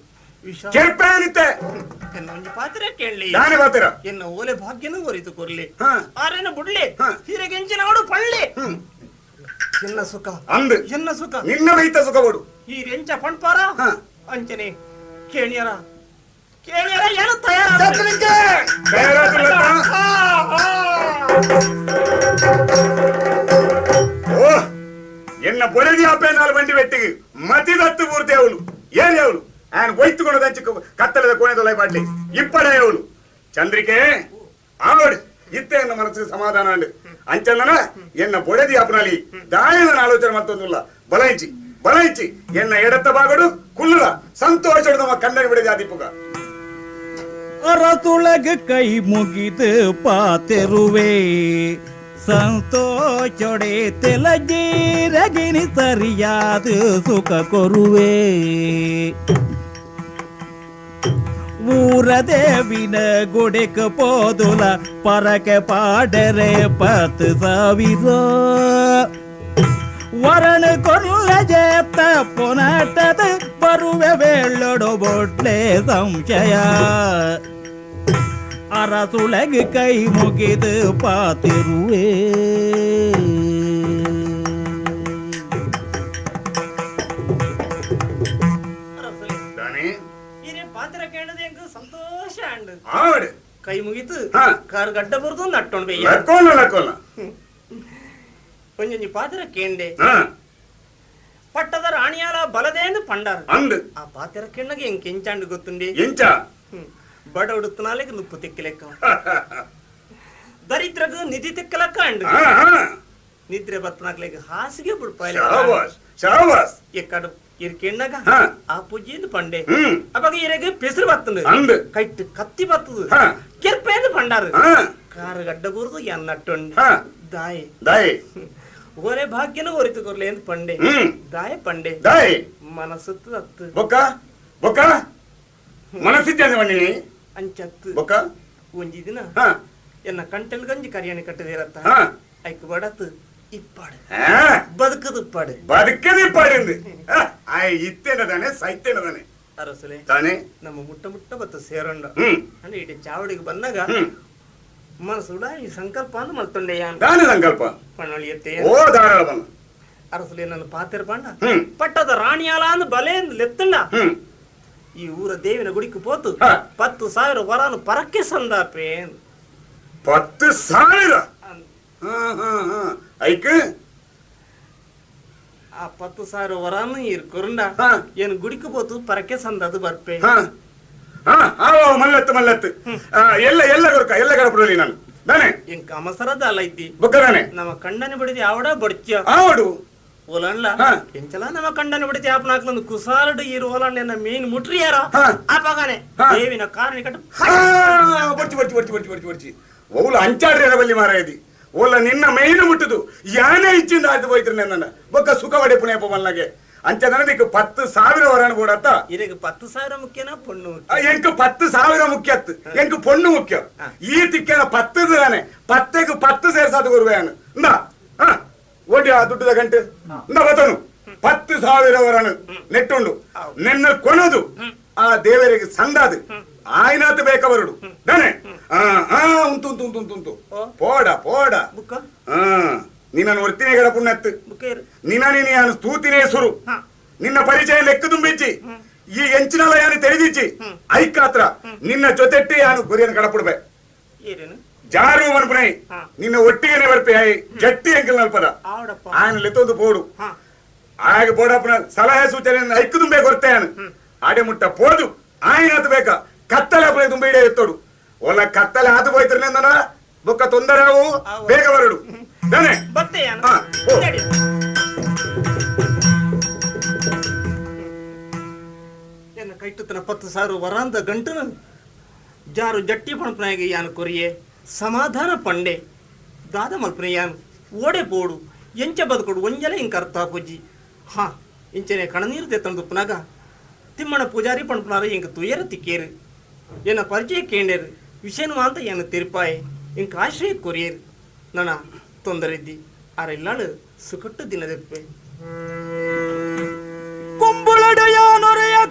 ಕೆರ್ಪೆ ಎನ್ನ ಒಂಜಿ ಪಾತ್ರ ಕೇಳಲಿ ದಾನೆ ಪಾತ್ರ ಎನ್ನ ಓಲೆ ಭಾಗ್ಯನೂ ಒರಿತು ಕೊರ್ಲಿ ಆರೇನ ಬುಡ್ಲಿ ಹೀರೆಗೆಂಚಿನವಡು ಪಳ್ಳಿ ಎನ್ನ ಸುಖ ಅಂದು ಎನ್ನ ಸುಖ ನಿನ್ನ ಮೈತ ಸುಖ ಕೊಡು ಈ ರೆಂಚ ಪಣ್ಪಾರ ಅಂಚನೆ ಕೇಳಿಯರ ಕೇಳಿಯರ ಏನು ತಯಾರ ಓ ಎನ್ನ ಬೊಳದಿ ಅಪ್ಪೆ ನಾಲ್ ಬಂಡಿ ಬೆಟ್ಟಿಗೆ ಮತಿ ದತ್ತು ಪೂರ್ತಿ ಅವಳು ಏನ್ ಅವಳು ಆನ್ ಒಯ್ತುಕೊಂಡು ದಂಚಿ ಕತ್ತಲದ ಕೋಣೆದೊಲೈ ಪಾಡ್ಲಿ ಇಪ್ಪಡೆ ಅವಳು ಚಂದ್ರಿಕೆ ಆವಡು ಇತ್ತೆ ಎನ್ನ ಮನಸ್ಸಿಗೆ ಸಮಾಧಾನ ಅಂಡು ಅಂಚಂದನ ಎನ್ನ ಬೊಡೆದಿ ಅಪನಾಲಿ ದಾಯನ ಆಲೋಚನೆ ಮತ್ತೊಂದಿಲ್ಲ ಬಲೈಚಿ ಬಲೈಚಿ ಎನ್ನ ಎಡತ್ತ ಬಾಗಡು ಕುಲ್ಲುಲ ಸಂತೋಷ ನಮ್ಮ ಕಣ್ಣನಿ ಬಿಡದೆ ಆದಿಪ್ಪುಗ ಅರಸುಳಗ ಕೈ ಮುಗಿದು ಪಾತೆರುವೆ ಸಂತೋಷೊಡೆ ತೆಲಜೀರಗಿನಿ ಸರಿಯಾದ ಸುಖ ಕೊರುವೆ ಊರದೇವಿನ ಗುಡಿಕ ಪೋದುಲ ಪರಕೆ ಪಾಡರೆ 10,000 ವರಣ ಕೊಲ್ಲ ಜೇತ ಪುನಟದ ಬರುವೆ ವೇಳೊಡು ಬೊಡ್ಲೆ ಸಂಶಯ ಅರಸುಳಗ ಕೈ ಮುಗಿದು ಪಾತಿರುವೆ ಸಂತೋಷ ಕೈ ಮುಗಿತು ಕಾರು ಗಡ್ಡ ಬರುದು ನಟ್ಟೊಂಡು ಒಂಜೊಂಜಿ ಪಾತ್ರ ಕೇಂಡೆ ಪಟ್ಟದ ರಾಣಿಯಾಲ ಬಲದೇಂದು ಪಂಡಾರ ಆ ಪಾತ್ರ ಕೆಣ್ಣಗೆ ಹೆಂಗ್ ಕೆಂಚಾಂಡು ಗೊತ್ತುಂಡಿ ಬಡ ಉಡುತ್ತನಾಲೆಗೆ ನುಪ್ಪು ತಿಕ್ಕಲೆಕ್ಕ ದರಿದ್ರಗ ನಿಧಿ ತಿಕ್ಕಲಕ್ಕ ಅಂಡು ನಿದ್ರೆ ಬರ್ತನಾಕ್ಲೆಗ್ ಹಾಸಿಗೆ ಬಿಡ್ಪಾಯ ಎಕ್ಕಡು ಇರ್ಕೆಣ್ಣಗ ಆ ಪೂಜೆಯಿಂದ ಪಂಡೆ ಅವಾಗ ಇರಗ ಪೆಸರು ಬರ್ತದೆ ಕೈಟ್ಟು ಕತ್ತಿ ಬರ್ತದೆ ಕೆರ್ಪೇಂದು ಪಂಡಾರು ಕಾರು ಗಡ್ಡ ಬುರ್ದು ಎನ್ನಟ್ಟುಂಡು ದಾಯೆ ದಾಯೆ ಒರೆ ಭಾಗ್ಯನ ಒರಿತು ಕೊರ್ಲೆ ಎಂದು ಪಂಡೆ ದಾಯೆ ಪಂಡೆ ದಾಯೆ ಮನಸ್ಸತ್ತು ಅತ್ತು ಬೊಕ್ಕ ಬೊಕ್ಕ ಮನಸ್ಸಿದ್ದೆ ಮಣ್ಣಿನಿ ಅಂಚತ್ತು ಬೊಕ್ಕ ಒಂಜಿ ದಿನ ಎನ್ನ ಕಂಟೆಲ್ ಗಂಜಿ ಕರಿಯಾಣಿ ಕಟ್ಟದಿರತ್ತ ಐಕ್ ಬಡತು ಇಪ್ಪಾಡು ಬದುಕದು ಇಪ್ಪಾಡು ಬದುಕದು ಇಪ್ಪಾಡು ಇತ್ತೇನದಾನೆ ಸೈತೇನದಾನೆ ಅರಸುಲೆ ತಾನೆ ನಮ್ಮ ಮುಟ್ಟ ಮುಟ್ಟ ಬತ್ತ ಸೇರಂಡ ಅಂದ್ರೆ ಇಡೀ ಚಾವಡಿಗೆ ಬಂದಾಗ ಮನಸ್ಸುಡ ಈ ಸಂಕಲ್ಪ ಅಂದ್ ಮಲ್ತೊಂಡೆ ದಾನ ಸಂಕಲ್ಪ ಪಣ್ಣೊಳಿಯತ್ತೆ ಓ ಧಾರಾಳ ಬಂದ ಅರಸುಲೆ ನನ್ನ ಪಾತೆರ ಪಾಂಡ ಪಟ್ಟದ ರಾಣಿಯಾಲ ಅಂದ್ ಬಲೆ ಅಂದ್ ಲೆತ್ತಂಡ ಈ ಊರ ದೇವಿನ ಗುಡಿக்கு ಪೋತು 10,000 ವರಾನು ಪರಕ್ಕೆ ಸಂದಾಪೆ 10,000 ಐಕ್ ಆ 10,000 ವರಾನು ಇರ್ಕೊರಂಡ ಏನು ಗುಡಿக்கு ಪೋತು ಪರಕ್ಕೆ ಸಂದದು ಬರ್ಪೆ ಮಲ್ಲತ್ತು ಮಲ್ಲತ್ತು ಎಲ್ಲ ಎಲ್ಲ ಕೊರ್ಕ ಎಲ್ಲ ಕಡಪಡಲಿ ನಾನು தானே ಎಂಕ ಅವಸರದ ಅಲ್ಲ ಇದ್ದಿ ಬೊಕ್ಕದಾನೆ ನಮ್ಮ ಕಂಡನೆ ಬಿಡಿದಿ ಆವಡ ಬಡ್ಚ ಆವಡು ಓಲನ್ಲ ಎಂಚಲ ನಮ್ಮ ಕಂಡನೆ ಬಿಡಿದಿ ಆಪನಾಕ್ಲಂದು ಕುಸಾಲಡು ಇರು ಓಲಣ್ಣ ಮೇನ್ ಮುಟ್ರಿಯಾರ ಆಪಗಾನೆ ದೇವಿನ ಕಾರಣ ಕಟ್ಟು ಬಡ್ಚಿ ಬಡ್ಚಿ ಬಡ್ಚಿ ಬಡ್ಚಿ ಬಡ್ಚಿ ಬಡ್ಚಿ ಓಲ ಅಂಚಾಡ್ರಿ ಬಲ್ಲಿ ಮಾರಾಯದಿ ಓಲ ನಿನ್ನ ಮೇನ್ ಮುಟ್ಟುದು ಯಾನೇ ಇಚ್ಚಿಂದ ಆಯ್ತು ಹೋಯ್ತ್ರಿ ನನ್ನ ಬೊಕ್ಕ ಸುಖ ವಡೆ ಪುಣೆ ಮಲ್ನಾಗೆ ಅಂಚದನ ನಿಕ್ 10,000 ವರಾಣ ಬೋಡತ್ತ ಇದಕ್ಕೆ 10,000 ಮುಖ್ಯನಾ ಪೊಣ್ಣು ಎಂಕ್ 10,000 ಮುಖ್ಯತ್ತು ಎಂಕ್ ಪೊಣ್ಣು ಮುಖ್ಯ ಈ ತಿಕ್ಕೇನ 10 ತಾನೆ 10ಕ್ಕೆ 10 ಸೇರ್ಸಾದು ಗುರುವೇನು ಇಂದ ಓಡಿ ಆ ದುಡ್ಡದ ಗಂಟೆ ಇಂದ ಬತನು 10,000 ವರಾಣ ನೆಟ್ಟುಂಡು ನಿನ್ನ ಕೊನದು ಆ ದೇವರಿಗೆ ಸಂದಾದು ಆಯ್ನಾತ್ ಬೇಕವರುಡು ನಾನೇ ಉಂಟು ಉಂಟು ಉಂಟು ಉಂಟು ಉಂಟು ಪೋಡ ಪೋಡ ನಿನ್ನನ್ನು ಒರ್ತಿನೇ ಗಡಪುಣ್ಣತ್ತು ನಿನ್ನ ನೀನು ಯಾನು ಸ್ತೂತಿನೇ ಸುರು ನಿನ್ನ ಪರಿಚಯ ಲೆಕ್ಕ ತುಂಬಿಚ್ಚಿ ಈ ಎಂಚಿನಲ್ಲ ಯಾನು ತೆರೆದಿಚ್ಚಿ ಐಕಾತ್ರ ನಿನ್ನ ಜೊತೆಟ್ಟಿ ಯಾನು ಗುರಿಯನ್ನು ಕಡಪುಡ್ಬೆ ಜಾರು ಮನ್ಪುನೈ ನಿನ್ನ ಒಟ್ಟಿಗೆನೆ ಬರ್ಪೆ ಜಟ್ಟಿ ಅಂಕಲ್ ನಲ್ಪದ ಆಯನ ಲೆತ್ತೊಂದು ಪೋಡು ಆಗ ಬೋಡಪ್ಪನ ಸಲಹೆ ಸೂಚನೆ ಐಕ್ಕು ತುಂಬೆ ಕೊರ್ತೆ ಯಾನು ಆಡೆ ಮುಟ್ಟ ಪೋದು ಆಯನಾತು ಬೇಕ ಕತ್ತಲೆ ಅಪ್ಪನೆ ತುಂಬ ಇಡೇ ಎತ್ತೋಡು ಒಲ್ಲ ಕತ್ತಲೆ ಆತು ಹೋಯ್ತಿರ್ಲಿಂದನ ಬೊಕ್ಕ ತೊಂದರೆ ಅವು ಬೇಗ ಬರಡು ತಾನೆ ಎನ್ನ ಕೈಟುತ್ತನ 10,000 ವರಾಂದ ಗಂಟನು ಜಾರು ಜಟ್ಟಿ ಪಣಪನಾಗಿ ಯಾನು ಕೊರಿಯೆ ಸಮಾಧಾನ ಪಂಡೆ ದಾದ ಮಲ್ಪನೆ ಯಾನು ಓಡೆ ಪೋಡು ಎಂಚ ಬದುಕೊಡು ಒಂಜಲ ಇಂಕ ಅರ್ಥ ಪೂಜಿ ಹಾ ಇಂಚನೆ ಕಣನೀರು ತೆತ್ತಂದು ಪುನಗ ತಿಮ್ಮಣ ಪೂಜಾರಿ ಪಣಪನಾರ ಇಂಕ ತುಯರ ತಿಕ್ಕೇರು ಎನ್ನ ಪರಿಚಯ ಕೇಂಡೇರು ವಿಷಯನು ಅಂತ ಏನು ತಿರುಪಾಯೆ ಇಂಕ ಆಶ್ರಯ ಕೊರಿಯೇರು ನನ್ನ ತೊಂದರೆ ಇದ್ದಿ ಆರೆಲ್ಲಾಳು ಸುಕಟ್ಟು ದಿನದೆಪ್ಪೆ ಕುಂಬುಳಡೆಯ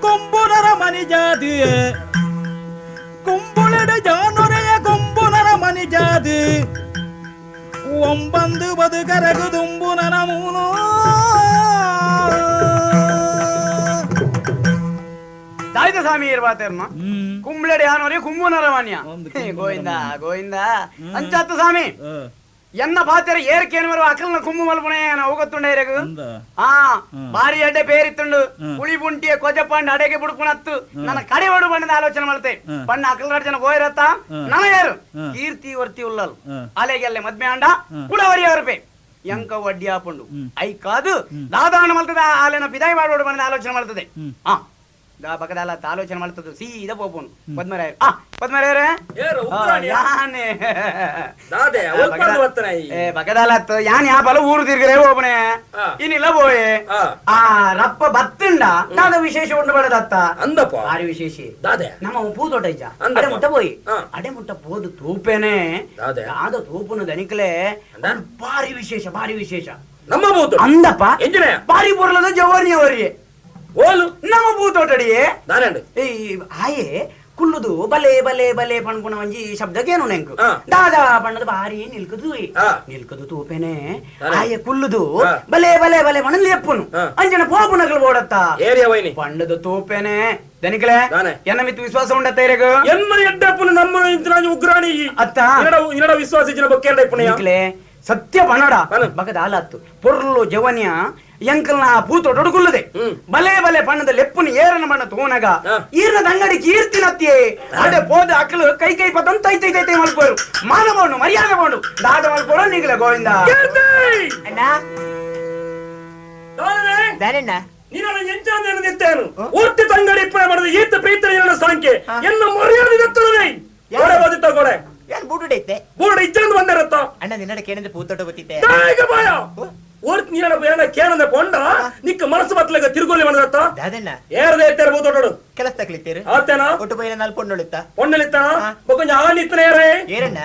ಕೊಂಬುನರ ಮನಿ ಜಾತಿಯೇ ಕುಂಬುಳಡೆಯ ಕೊಂಬುನರ ಮನಿ ಜಾತಿ ಒಂಬಂದು ಬದು ಕರಗು ದುಂಬು ನನ ಮೂನು ದಾಯಿತ ಸ್ವಾಮಿ ಇರ್ಬಾತೇರ್ನ ಕುಂಬಳಡೆ ಯಾನೋರಿ ಕುಂಬುನರ ಮಾನ್ಯ ಗೋವಿಂದ ಗೋವಿಂದ ಅಂಚಾತ್ತು ಸ್ವಾಮಿ ಎನ್ನ ಪಾತೆರ ಏರ್ಕೇನು ಅಕಲ್ನ ಕುಂಬು ಮಲ್ಪುಣೆ ಹೋಗತ್ತುಂಡ ಆ ಬಾರಿ ಅಡ್ಡೆ ಪೇರಿತ್ತುಂಡು ಪುಳಿ ಬುಂಟಿಯ ಕೊಜಪಂಡು ಅಡೆಗೆ ಬುಡ್ಪುಣತ್ತು ನನ್ನ ಕಡೆ ಒಡು ಬಣ್ಣದ ಆಲೋಚನೆ ಮಾಡ್ತೆ ಬಣ್ಣ ಅಕಲ್ ಜನ ಬೋಯಿರತ್ತ ನನ ಯಾರು ಕೀರ್ತಿ ವರ್ತಿ ಉಳ್ಳಲು ಅಲೆಗೆಲ್ಲೆ ಮದ್ಮೆ ಅಂಡ ಕುಳವರಿ ಅವರ್ಪೆ ಎಂಕ ವಡ್ಡಿ ಆಪುಂಡು I ಕಾದು ದಾದಾಣ ಮಲ್ತದ ಆಲೆನ ಪಿದಾಯಿ ಮಾಡೋಡು ಬಣ್ಣದ ಆಲೋಚನೆ ಮಾಡ್ತದೆ ಆ ದಾ ಬಕದಾಲ ಆಲೋಚನೆ ಮಾಡ್ತದ್ದು ಸೀದಾ ಪೋಪುನು ಪದ್ಮರಾಯರು ಆ ಪದ್ಮರಾಯರೇ ಯಾನೆ ಬಕದಾಲತ್ ಯಾನ್ ಯಾಪಲ ಊರು ತಿರ್ಗರೆ ಹೋಪನೆ ಇನ್ನಿಲ್ಲ ಬೋಯೆ ಆ ರಪ್ಪ ಬತ್ತುಂಡ ದಾದ ವಿಶೇಷ ಉಂಡು ಬಡದತ್ತ ಅಂದಪ್ಪ ಭಾರಿ ವಿಶೇಷ ದಾದೆ ನಮ್ಮ ಪೂತೋಟ ಇಜ್ಜ ಅಡೆ ಮುಟ್ಟ ಪೋಯಿ ಅಡೆ ಮುಟ್ಟ ಪೋದು ತೂಪೇನೆ ದಾದ ತೂಪುನ ದನಿಕಲೆ ಭಾರಿ ವಿಶೇಷ ಭಾರಿ ವಿಶೇಷ ನಮ್ಮ ಭೂತ ಅಂದಪ್ಪ ಭಾರಿ ಪೊರ್ಲದ ಜವಾನಿ ಅವರಿಗೆ ಓಲು ನಮ್ಮ ಭೂತೋಟಡಿಯೇ ದಾನಂಡು ಆಯೆ ಕುಲ್ಲುದು ಬಲೆ ಬಲೆ ಬಲೆ ಪಣ್ಪುಣ ಒಂಜಿ ಶಬ್ದಕ್ಕೇನು ನೆಂಕು ದಾದಾ ಬಣ್ಣದ ಬಾರಿ ನಿಲ್ಕದು ನಿಲ್ಕದು ತೂಪೇನೆ ಆಯೆ ಕುಲ್ಲುದು ಬಲೆ ಬಲೆ ಬಲೆ ಬಣ್ಣ ಲೆಪ್ಪುನು ಅಂಜನ ಪೋಪುನಗಳು ಬೋಡತ್ತ ಬಣ್ಣದ ತೂಪೇನೆ ದನಿಕಲೆ ಎನ್ನ ಮಿತ್ತು ವಿಶ್ವಾಸ ಉಂಡತ್ತ ಇರಗ ಎನ್ನ ಎಡ್ಡಪ್ಪನ ನಮ್ಮ ಉಗ್ರಾಣಿ ಅತ್ತ ಇನ್ನಡ ವಿಶ್ವಾಸ ಇಜ್ಜಿನ ಬೊಕ್ಕೆ ಸತ್ಯ ಬಣ್ಣಡ ಬಗದ ಆಲತ್ತು ಪೊರ್ಲು ಜವನಿಯ ಎಂಕಲ್ನ ಪೂತೋಟೊಡು ಕುಲ್ಲದೆ ಬಲೆ ಬಲೆ ಬಣ್ಣದ ಲೆಪ್ಪುನ ಏರನ ಬಣ್ಣ ತೋನಗ ಈರ್ನ ತಂಗಡಿ ಕೀರ್ತಿನತ್ತಿಯೇ ಅಡೆ ಪೋದ ಅಕ್ಕಲು ಕೈ ಕೈ ಪತನ್ ತೈ ತೈ ತೈ ತೈ ಮಲ್ಪೋರು ಮಾನಬೋಂಡು ಮರ್ಯಾದೆ ಬೋಂಡು ದಾದ ಮಲ್ಪೋರು ನೀಗಲ ಗೋವಿಂದ ಒಟ್ಟಿ ತಂಗಡಿ ಇಪ್ಪಣೆ ಮಾಡಿದ ಈತ ಪ್ರೀತನ ಸಾಂಖ್ಯೆ ಎನ್ನ ಮರ್ಯಾದೆ ದತ್ತುತ್ತದೆ ಗೋಡೆ ಯಾರು ಬೂಡುಡೈತೆ ಬೂಡುಡ ಇಜ್ಜಂದು ಬಂದಿರತ್ತ ಅಣ್ಣ ನಿನ್ನಡ ಕೇನಂದ್ರೆ ಪೂತೋಟ ಗೊತ್ತಿತ್ತೆ ಬಾಯ ಓರ್ತ್ ನೀನ ಏನ ಕೇನಂದ್ರೆ ಪೊಂಡ ನಿಕ್ಕ ಮನಸ್ಸು ಬತ್ತಲಗ ತಿರುಗೋಲಿ ಬಂದತ್ತ ದಾದಣ್ಣ ಏರದೆ ಎತ್ತರ ಬೂತೋಟಡು ಕೆಲಸ ತಕ್ಲಿತ್ತೀರು ಆತೇನ ಒಟ್ಟು ಬೈನ ನಾಲ್ ಪೊಣ್ಣೊಳಿತ್ತ ಪೊಣ್ಣೊಳಿತ್ತ ಬೊಕೊಂಜ ಆನ್ ಇತ್ತನ ಏರೇ ಏರಣ್ಣ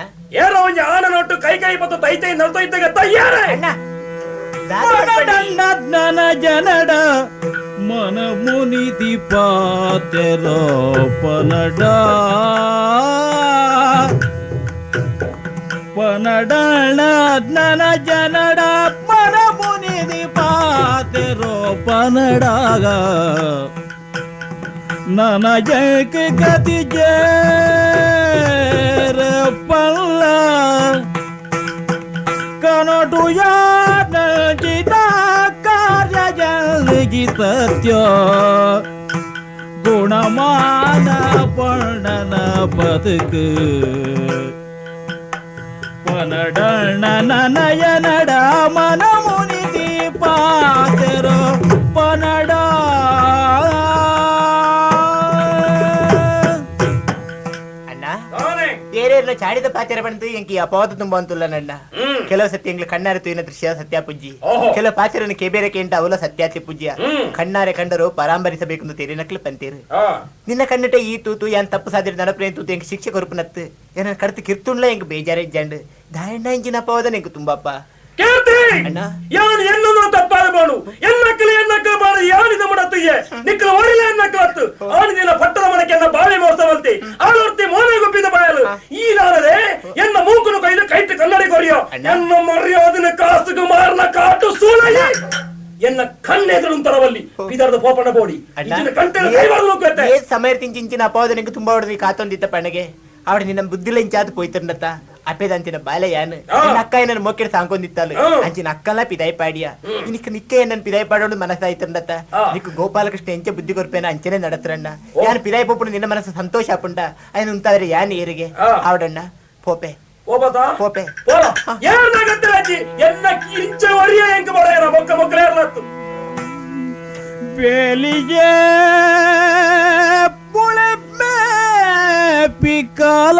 ಏರೋ ಒಂಜ ಆನ ನೋಟು ಕೈ ಕೈ ಪತ್ತು ತೈ ತೈ ನಲ್ತೋ ಇತ್ತಗತ್ತ ಏರೇ ಅಣ್ಣ ನನ ಜನಡ ಮನ ಮುನಿದಿ ಪಾತೆರೋ ಪನಡ ಪನಡಣ ನನ ಜನಡ ಮನ ಮುನಿದಿ ಪಾತೆರೋ ಪನಡಾಗ ನನ ಜಕ ಗತಿ ಜೇರ ಪಲ್ಲ ಕನಟು ಯಾನ ಕಾರ್ಯ ಜಲ್ಗಿ ಸತ್ಯ ಗುಣಮಾನ ಪಣ್ಣನ ಬದುಕು ಪನಡಣ ನಯನಡ ಮನ ಮುನಿದಿ ಪಾತೆರೋ ಪನಡ ಏರೇರ್ಲ ಚಾಡಿದ ಪಾತೆರ ಬಂತು ಎಂಕಿ ಅಪವಾದ ತುಂಬ ಅಂತುಲ್ಲ ನನ್ನ ಕೆಲವು ಸತ್ಯ ಎಂಗ್ಲ ಕಣ್ಣಾರೆ ತೂಯಿನ ದೃಶ್ಯ ಸತ್ಯ ಪುಜ್ಜಿ ಕೆಲವು ಪಾತೆರನ್ನು ಕೆಬೇರೆ ಕೇಂಟ ಅವಲ ಸತ್ಯಾತಿ ಪುಜ್ಜಿಯ ಕಣ್ಣಾರೆ ಕಂಡರು ಪರಾಂಬರಿಸಬೇಕೆಂದು ತೇರಿ ನಕ್ಲು ಪಂತೇರು ನಿನ್ನ ಕಣ್ಣಿಟ ಈ ತೂತು ಯಾನ್ ತಪ್ಪು ಸಾದಿರ ನಡಪ್ರೇನ್ ತೂತು ಎಂಕ್ ಶಿಕ್ಷೆ ಕೊರುಪುನತ್ತು ಏನ ಕಡ್ತು ಕಿರ್ತುಂಡ್ಲ ಎಂಕ್ ಬೇಜಾರೆ ಇಜ್ಜಾಂಡು ದಾಯಣ್ಣ ಇಂಚಿನ ಅಪವಾದ ಎಂಕ್ ತುಂಬಾಪ್ಪ. ಕೀರ್ತಿ ಯಾನ್ ಎನ್ನನು ತಪ್ಪಾದ ಬಾಣು ಎನ್ನಕ್ಕಲು ಎನ್ನಕ್ಕಲು ಬಾಣು ಯಾನಿದ ಮುಡತ್ತಿಗೆ ನಿಕ್ಕಲು ಒರಿಲ ಎನ್ನಕ್ಕಲತ್ತು ಆನಿದಿನ ಪಟ್ಟದ ಮನಕೆನ್ನ ಬಾಳೆ ಮೋಸವಂತೆ ಆಳೋರ್ತಿ ಮೋನೆ ಗುಬ್ಬಿದ ಬಾಯಲು ಈ ದಾನದೆ ಎನ್ನ ಮೂಕುನು ಕೈಲು ಕೈಟ್ಟು ಕನ್ನಡಿ ಕೊರಿಯೋ ಎನ್ನ ಮರ್ಯಾದನ ಕಾಸುಗು ಮಾರನ ಕಾಟು ಸೂಳಯ್ಯ ಎನ್ನ ಕಣ್ಣೆದುರು ತರವಲ್ಲಿ ಬಿದರ್ದ ಪೋಪಣ ಬೋಡಿ ಏ ಸಮಯ ತಿಂಚಿನ ಅಪವಾದನಿಗೆ ತುಂಬಾ ಹೊಡೆದು ಕಾತೊಂದಿತ್ತ ಪಣ್ಣಗೆ ಅವಳು ನಿನ್ನ ಬುದ್ಧಿಲ ಇಂಚಾದ ಪೋಯ್ತಿರ್ನತ್ತ ಅಪ್ಪೇದಂತಿನ ಬಾಲೆ ಯಾನು ನಿನ್ನ ಅಕ್ಕ ಏನನ್ನು ಮೊಕ್ಕೆಡ್ ಸಾಂಕೊಂದಿತ್ತಾಳು ಅಂಚಿನ ಅಕ್ಕಲ ಪಿದಾಯಿ ಪಾಡಿಯ ನಿಕ್ಕ ನಿಕ್ಕೆ ಏನನ್ನ ಪಿದಾಯಿ ಪಾಡೋಡು ಮನಸ್ಸಾಯ್ತಿರ್ನತ್ತ ನಿಕ್ಕ ಗೋಪಾಲಕೃಷ್ಣ ಎಂಚೆ ಬುದ್ಧಿ ಕೊರ್ಪೇನ ಅಂಚನೆ ನಡತ್ರಣ್ಣ ಯಾನ್ ಪಿದಾಯಿ ಪೋಪುಡು ನಿನ್ನ ಮನಸ್ಸು ಸಂತೋಷ ಆಪುಂಡ ಅಯ್ಯನ ಉಂತಾದ್ರೆ ಯಾನ್ ಏರಿಗೆ ಆವಡಣ್ಣ ಪೋಪೆ ಪೋಪೆ ಎನ್ನ ಇಂಚೆ ಒರಿಯ ಎಂಕ ಬಡ ಮೊಕ್ಕ ಮೊಕ್ಕಲೇರ್ಲತ್ತು ಬೇಲಿಗೆ ಪುಳೆಮ್ಮೆ ಪಿಕಾಲ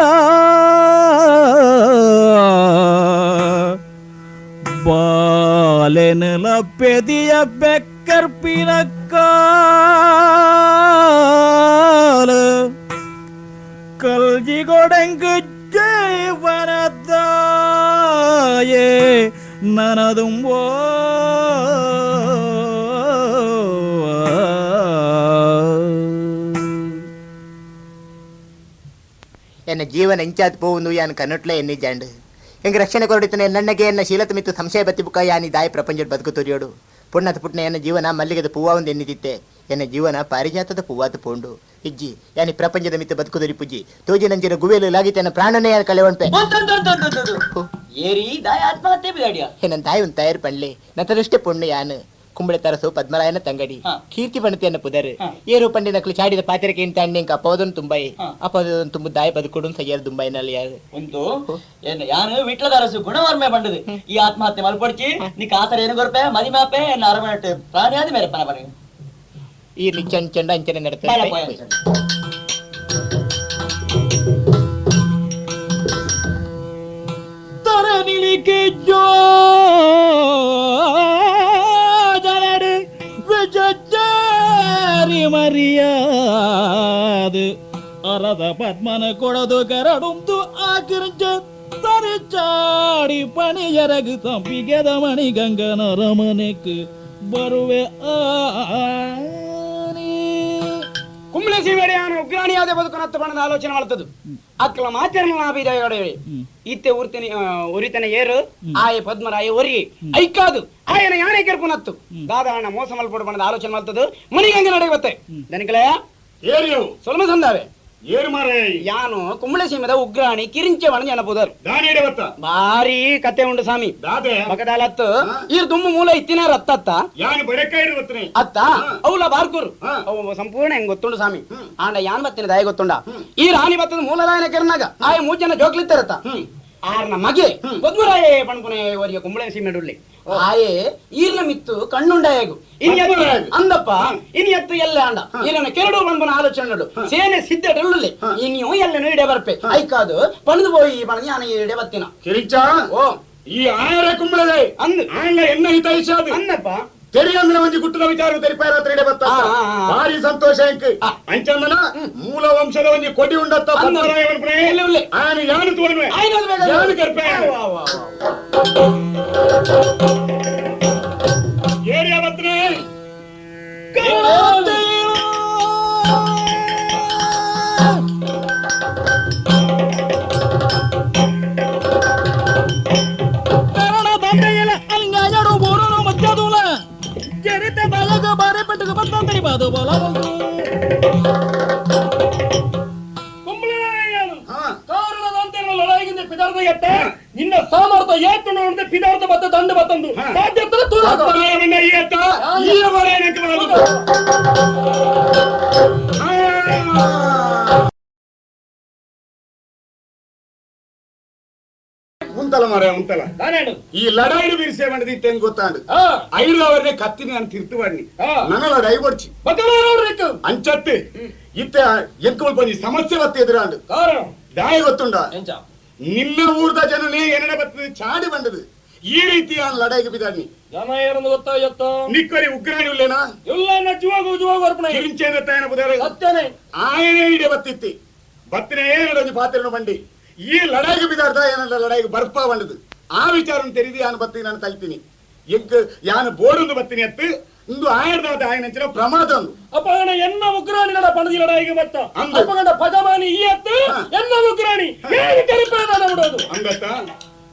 ಬಾಲೆನಲ ಪೆದಿಯ ಬೆಕ್ಕರ್ಪಿನ ಕಾಲ ಕಲ್ಜಿಗೊಡಂಗು ಜೀವನದಾಯೇ ನನದುಂಬೋ ಎನ್ನ ಜೀವನ ಎಂಚಾತ್ ಪೋವುಂದು ಯಾನ್ ಕನ್ನಟ್ಲೆ ಎನ್ನಿ ಜಾಂಡು ಎಂಗ್ ರಕ್ಷಣೆ ಕೊರಡಿತನೆ ನನ್ನಗೆ ಎನ್ನ ಶೀಲತ ಮಿತ್ತು ಸಂಶಯ ಬತ್ತಿ ಬುಕ್ಕ ಯಾನಿ ದಾಯ ಪ್ರಪಂಚದ ಬದುಕು ತುರಿಯೋಡು ಪುಣ್ಣದ ಪುಟ್ನ ಎನ್ನ ಜೀವನ ಮಲ್ಲಿಗೆದ ಪೂವ ಒಂದು ಎನ್ನಿದಿತ್ತೆ ಎನ್ನ ಜೀವನ ಪಾರಿಜಾತದ ಪೂವಾದ ಪೋಂಡು ಇಜ್ಜಿ ಯಾನಿ ಪ್ರಪಂಚದ ಮಿತ್ತು ಬದುಕು ದೊರಿಪುಜ್ಜಿ ತೋಜಿ ನಂಜಿನ ಗುವೆಲು ಲಾಗಿತ್ತೆ ಎನ್ನ ಪ್ರಾಣನೇ ಯಾರು ಕಳೆವಣ್ಪೆ ಏರಿ ದಾಯ ಆತ್ಮಹತ್ಯೆ ಬಿದಾಡಿಯ ನನ್ನ ತಾಯಿ ಒಂದು ತಯಾರು ಪಣ್ಲೆ ನತದಷ್ಟೇ ಪೊಣ್ಣು ಯಾನು ಕುಂಬಳೆ ತರಸು ಪದ್ಮರಾಯನ ತಂಗಡಿ ಕೀರ್ತಿ ಪಣತಿಯನ್ನ ಪುದರು ಏರು ಪಂಡಿ ನಕ್ಲು ಚಾಡಿದ ಪಾತ್ರೆಗೆ ಇಂತ ಅಣ್ಣೆ ಅಪ್ಪೋದನ್ ತುಂಬಾಯಿ ಅಪ್ಪೋದನ್ ತುಂಬ ದಾಯ ಬದುಕೊಡು ಸಯ್ಯಾರ ದುಂಬಾಯಿನಲ್ಲಿ ಯಾರು ಉಂಟು ಯಾನು ವಿಟ್ಲದರಸು ಗುಣವರ್ಮೆ ಬಂಡದು ಈ ಆತ್ಮಹತ್ಯೆ ಮಲ್ಪೊಡ್ಚಿ ನೀ ಕಾಸರ ಏನು ಕೊರ್ಪೆ ಮದಿಮಾಪೆ ಎನ್ನ ಅರಮನೆಟ್ಟು ಪ್ರಾಣಿಯಾದ ಮೇರೆ ಪನ ಪನ ಈ ಚಂಡ ಚಂಡ ಅಂಚನೆ ನಡತಾರೆ ತರನಿಳಿಕೆ ಜೋ ವಿಜಾರಿ ಮರಿಯಾದು ಅರದ ಪದ್ಮನ ಕೊಡದು ಕರಡುಂದು ಆಕಿರಿಂಚ ತರಿಚಾಡಿ ಪಣಿಯರಗು ತಂಪಿಗೆದ ಮಣಿ ಗಂಗನ ರಮನೆಕ್ ಬರುವೆ ಆನಿ ಕುಂಬಳೆ ಸೀಮೆಡೆಯಾನು ಉಗ್ರಾಣಿಯಾದ ಬದುಕನತ್ತು ಬಣ್ಣದ ಆಲೋಚನೆ ಮಾಡ್ತದು ಅಕ್ಕಲ ಮಾಚರಣ ಲಾಭಿದಾಯೊಡೆ ಇತ್ತೆ ಊರ್ತನೆ ಉರಿತನ ಏರು ಆಯೆ ಪದ್ಮರಾಯ ಒರಿ ಐಕಾದು ಆಯನ ಯಾನೆ ಕೆರ್ಪುನತ್ತು ದಾದಾಣ ಮೋಸ ಮಲ್ಪೊಡು ಬಣ್ಣದ ಆಲೋಚನೆ ಮಾಡ್ತದು ಮಣಿಗಂಗೆ ನಡೆಯುತ್ತೆ ದನಿಕಲಯ ಏರಿಯು ಸೊಲ್ಮ ಸಂದಾವೆ ಏರು ಮಾರೇ ಯಾನು ಕುಂಬಳೆ ಸೀಮೆದ ಉಗ್ರಾಣಿ ಕಿರಿಂಚೆ ವಣ ಜನಪುದರು ದಾನಿಡೆ ಬತ್ತ ಭಾರಿ ಕತೆ ಉಂಡು ಸ್ವಾಮಿ ದಾದೆ ಬಕದಾಲತ್ತು ಈರ್ ದುಮ್ಮು ಮೂಲ ಇತ್ತಿನ ರತ್ತತ್ತ ಯಾನು ಬಡಕಾಯಿಡು ಬತ್ತನೆ ಅತ್ತ ಅವಲ ಬಾರ್ಕೂರು ಅವು ಸಂಪೂರ್ಣ ಹೆಂಗ್ ಗೊತ್ತುಂಡು ಸ್ವಾಮಿ ಆಂಡ ಯಾನ್ ಬತ್ತಿನ ದಾಯ ಗೊತ್ತುಂಡ ಈ ರಾಣಿ ಬತ್ತದ ಮೂಲರಾಯನ ಕೆರ್ನಾಗ ಆಯ ಮೂರ್ ಜನ ಜೋಕ್ಲಿತ್ತಾರತ್ತ ಆರ್ನ ಮಗೆ ಪದ್ಮರಾಯ ಪಣ್ಪುನೆ ಅವರಿಗೆ ಕುಂಬಳೆ ಸೀಮೆಡುಳ್ಳಿ ಆಯೆ ಈರ್ನ ಮಿತ್ತು ಕಣ್ಣುಂಡಾಯಗು ಇನಿ ಅಂದಪ್ಪ ಇನಿ ಎತ್ತು ಎಲ್ಲ ಅಂಡ ಈರನ ಕೆರಡು ಪಣ್ಪುನ ಆಲೋಚನೆ ಸೇನೆ ಸಿದ್ಧ ಡೊಳ್ಳುಳ್ಳಿ ಇನಿಯು ಎಲ್ಲ ಇಡೆ ಬರ್ಪೆ ಐಕಾದು ಪಣದು ಪೋಯಿ ಪಣ ಯಾನ ಇಡೆ ಬತ್ತಿನ ಕಿರಿಚ ಓ ಈ ಆಯರ ಕುಂಬಳದೆ ಅಂದು ಆಂಡ ಎನ್ನ ಹಿತೈಷಾದು ಅನ್ನಪ್ಪ ತೆರಿಯಂದ್ರ ಒಂಜಿ ಗುಟ್ಟದ ವಿಚಾರ ತೆರಿಪಾಯ ರಾತ್ರಿ ಇಡೆ ಬತ್ತ ಭಾರಿ ಸಂತೋಷ ಎಂಕ್ ಅಂಚಂದನ ಮೂಲ ವಂಶದ ಒಂಜಿ ಕೊಡಿ ಉಂಡತ್ತ ಆನು ಯಾನು ತೋನ್ವೆ ಯಾನು ಕರ್ಪೆ ಏರಿಯ ಬತ್ತನೆ ನಿನ್ನ ಸಾಮರ್ಥ್ಯ ಏತು ಪಿದಾರ್ಥ ಬತ್ತ ದಂಡ ಬತ್ತಂದು ಉಂತಲ ಮಾರ ಉಂತಲ ಈ ಲಡಾಯಿಡು ಬೀರ್ಸೆ ಮಾಡಿದ ಹೆಂಗ್ ಗೊತ್ತಾಂಡು ಐರವರೇ ಕತ್ತಿನಿ ಅಂತ ತಿರ್ತು ಮಾಡಿ ನನ್ನ ಲಡಾಯಿ ಕೊಡ್ಚಿ ಅಂಚತ್ತೆ ಇತ್ತ ಎಂತ ಸಮಸ್ಯೆ ಬತ್ತ ಎದುರಾಂಡು ದಾಯ ಗೊತ್ತುಂಡ ನಿನ್ನ ಊರ್ದ ಜನನೇ ಎನ್ನಡ ಬರ್ತದೆ ಚಾಡಿ ಬಂದದು ಈ ರೀತಿ ಆ ಲಡಾಯಿಗೆ ಬಿದ್ದಾಡ್ನಿ ಜನ ಏನಂದು ಗೊತ್ತಾಯ್ತ ನಿಕ್ಕರಿ ಉಗ್ರಾಣಿ ಉಲ್ಲೇನಾ ಇಲ್ಲ ಜೀವಾಗ ಜೀವಾಗ ಅರ್ಪಣೆ ಕಿರಿಂಚೇಂದ್ರ ತಾಯನ ಬುದಾರೆ ಸತ್ಯನೇ ಆಯನೇ ಇಡೆ ಬತ್ತಿತ್ತಿ ಬತ್ತಿನೇ ಏನಡ ಪಾತ್ರನು ಬಂಡಿ ಈ ಲಡಾಯಿಗೆ ಬಿದ್ದಾಡ್ದ ಏನಂದ ಲಡಾಯಿಗೆ ಬರ್ಪ ಬಂಡದು ಆ ವಿಚಾರ ತೆರಿದು ಯಾನು ಬತ್ತಿ ನಾನು ತಲ್ತೀನಿ ಎಂಕ್ ಯಾನು ಬೋಡುಂದು ಬತ್ತೀನಿ ಅತ್ತು ಇಂದು ಆಯರ್ದಾದ ಆಯನಂಚಿನ ಪ್ರಮಾದ ಅಪಗಣ ಎನ್ನ ಉಗ್ರಾಣಿ ನಡ ಪಣದಿ ಲಡಾಯಿಗೆ ಬತ್ತ ಅಪಗಣ ಪಗಮಾನಿ ಈ ಅತ್ತು ಎನ್ನ ಉಗ್ರಾಣಿ ಏನು ಕರಿಪೇದ ಬಿಡೋದು ಅಂಗತ್ತ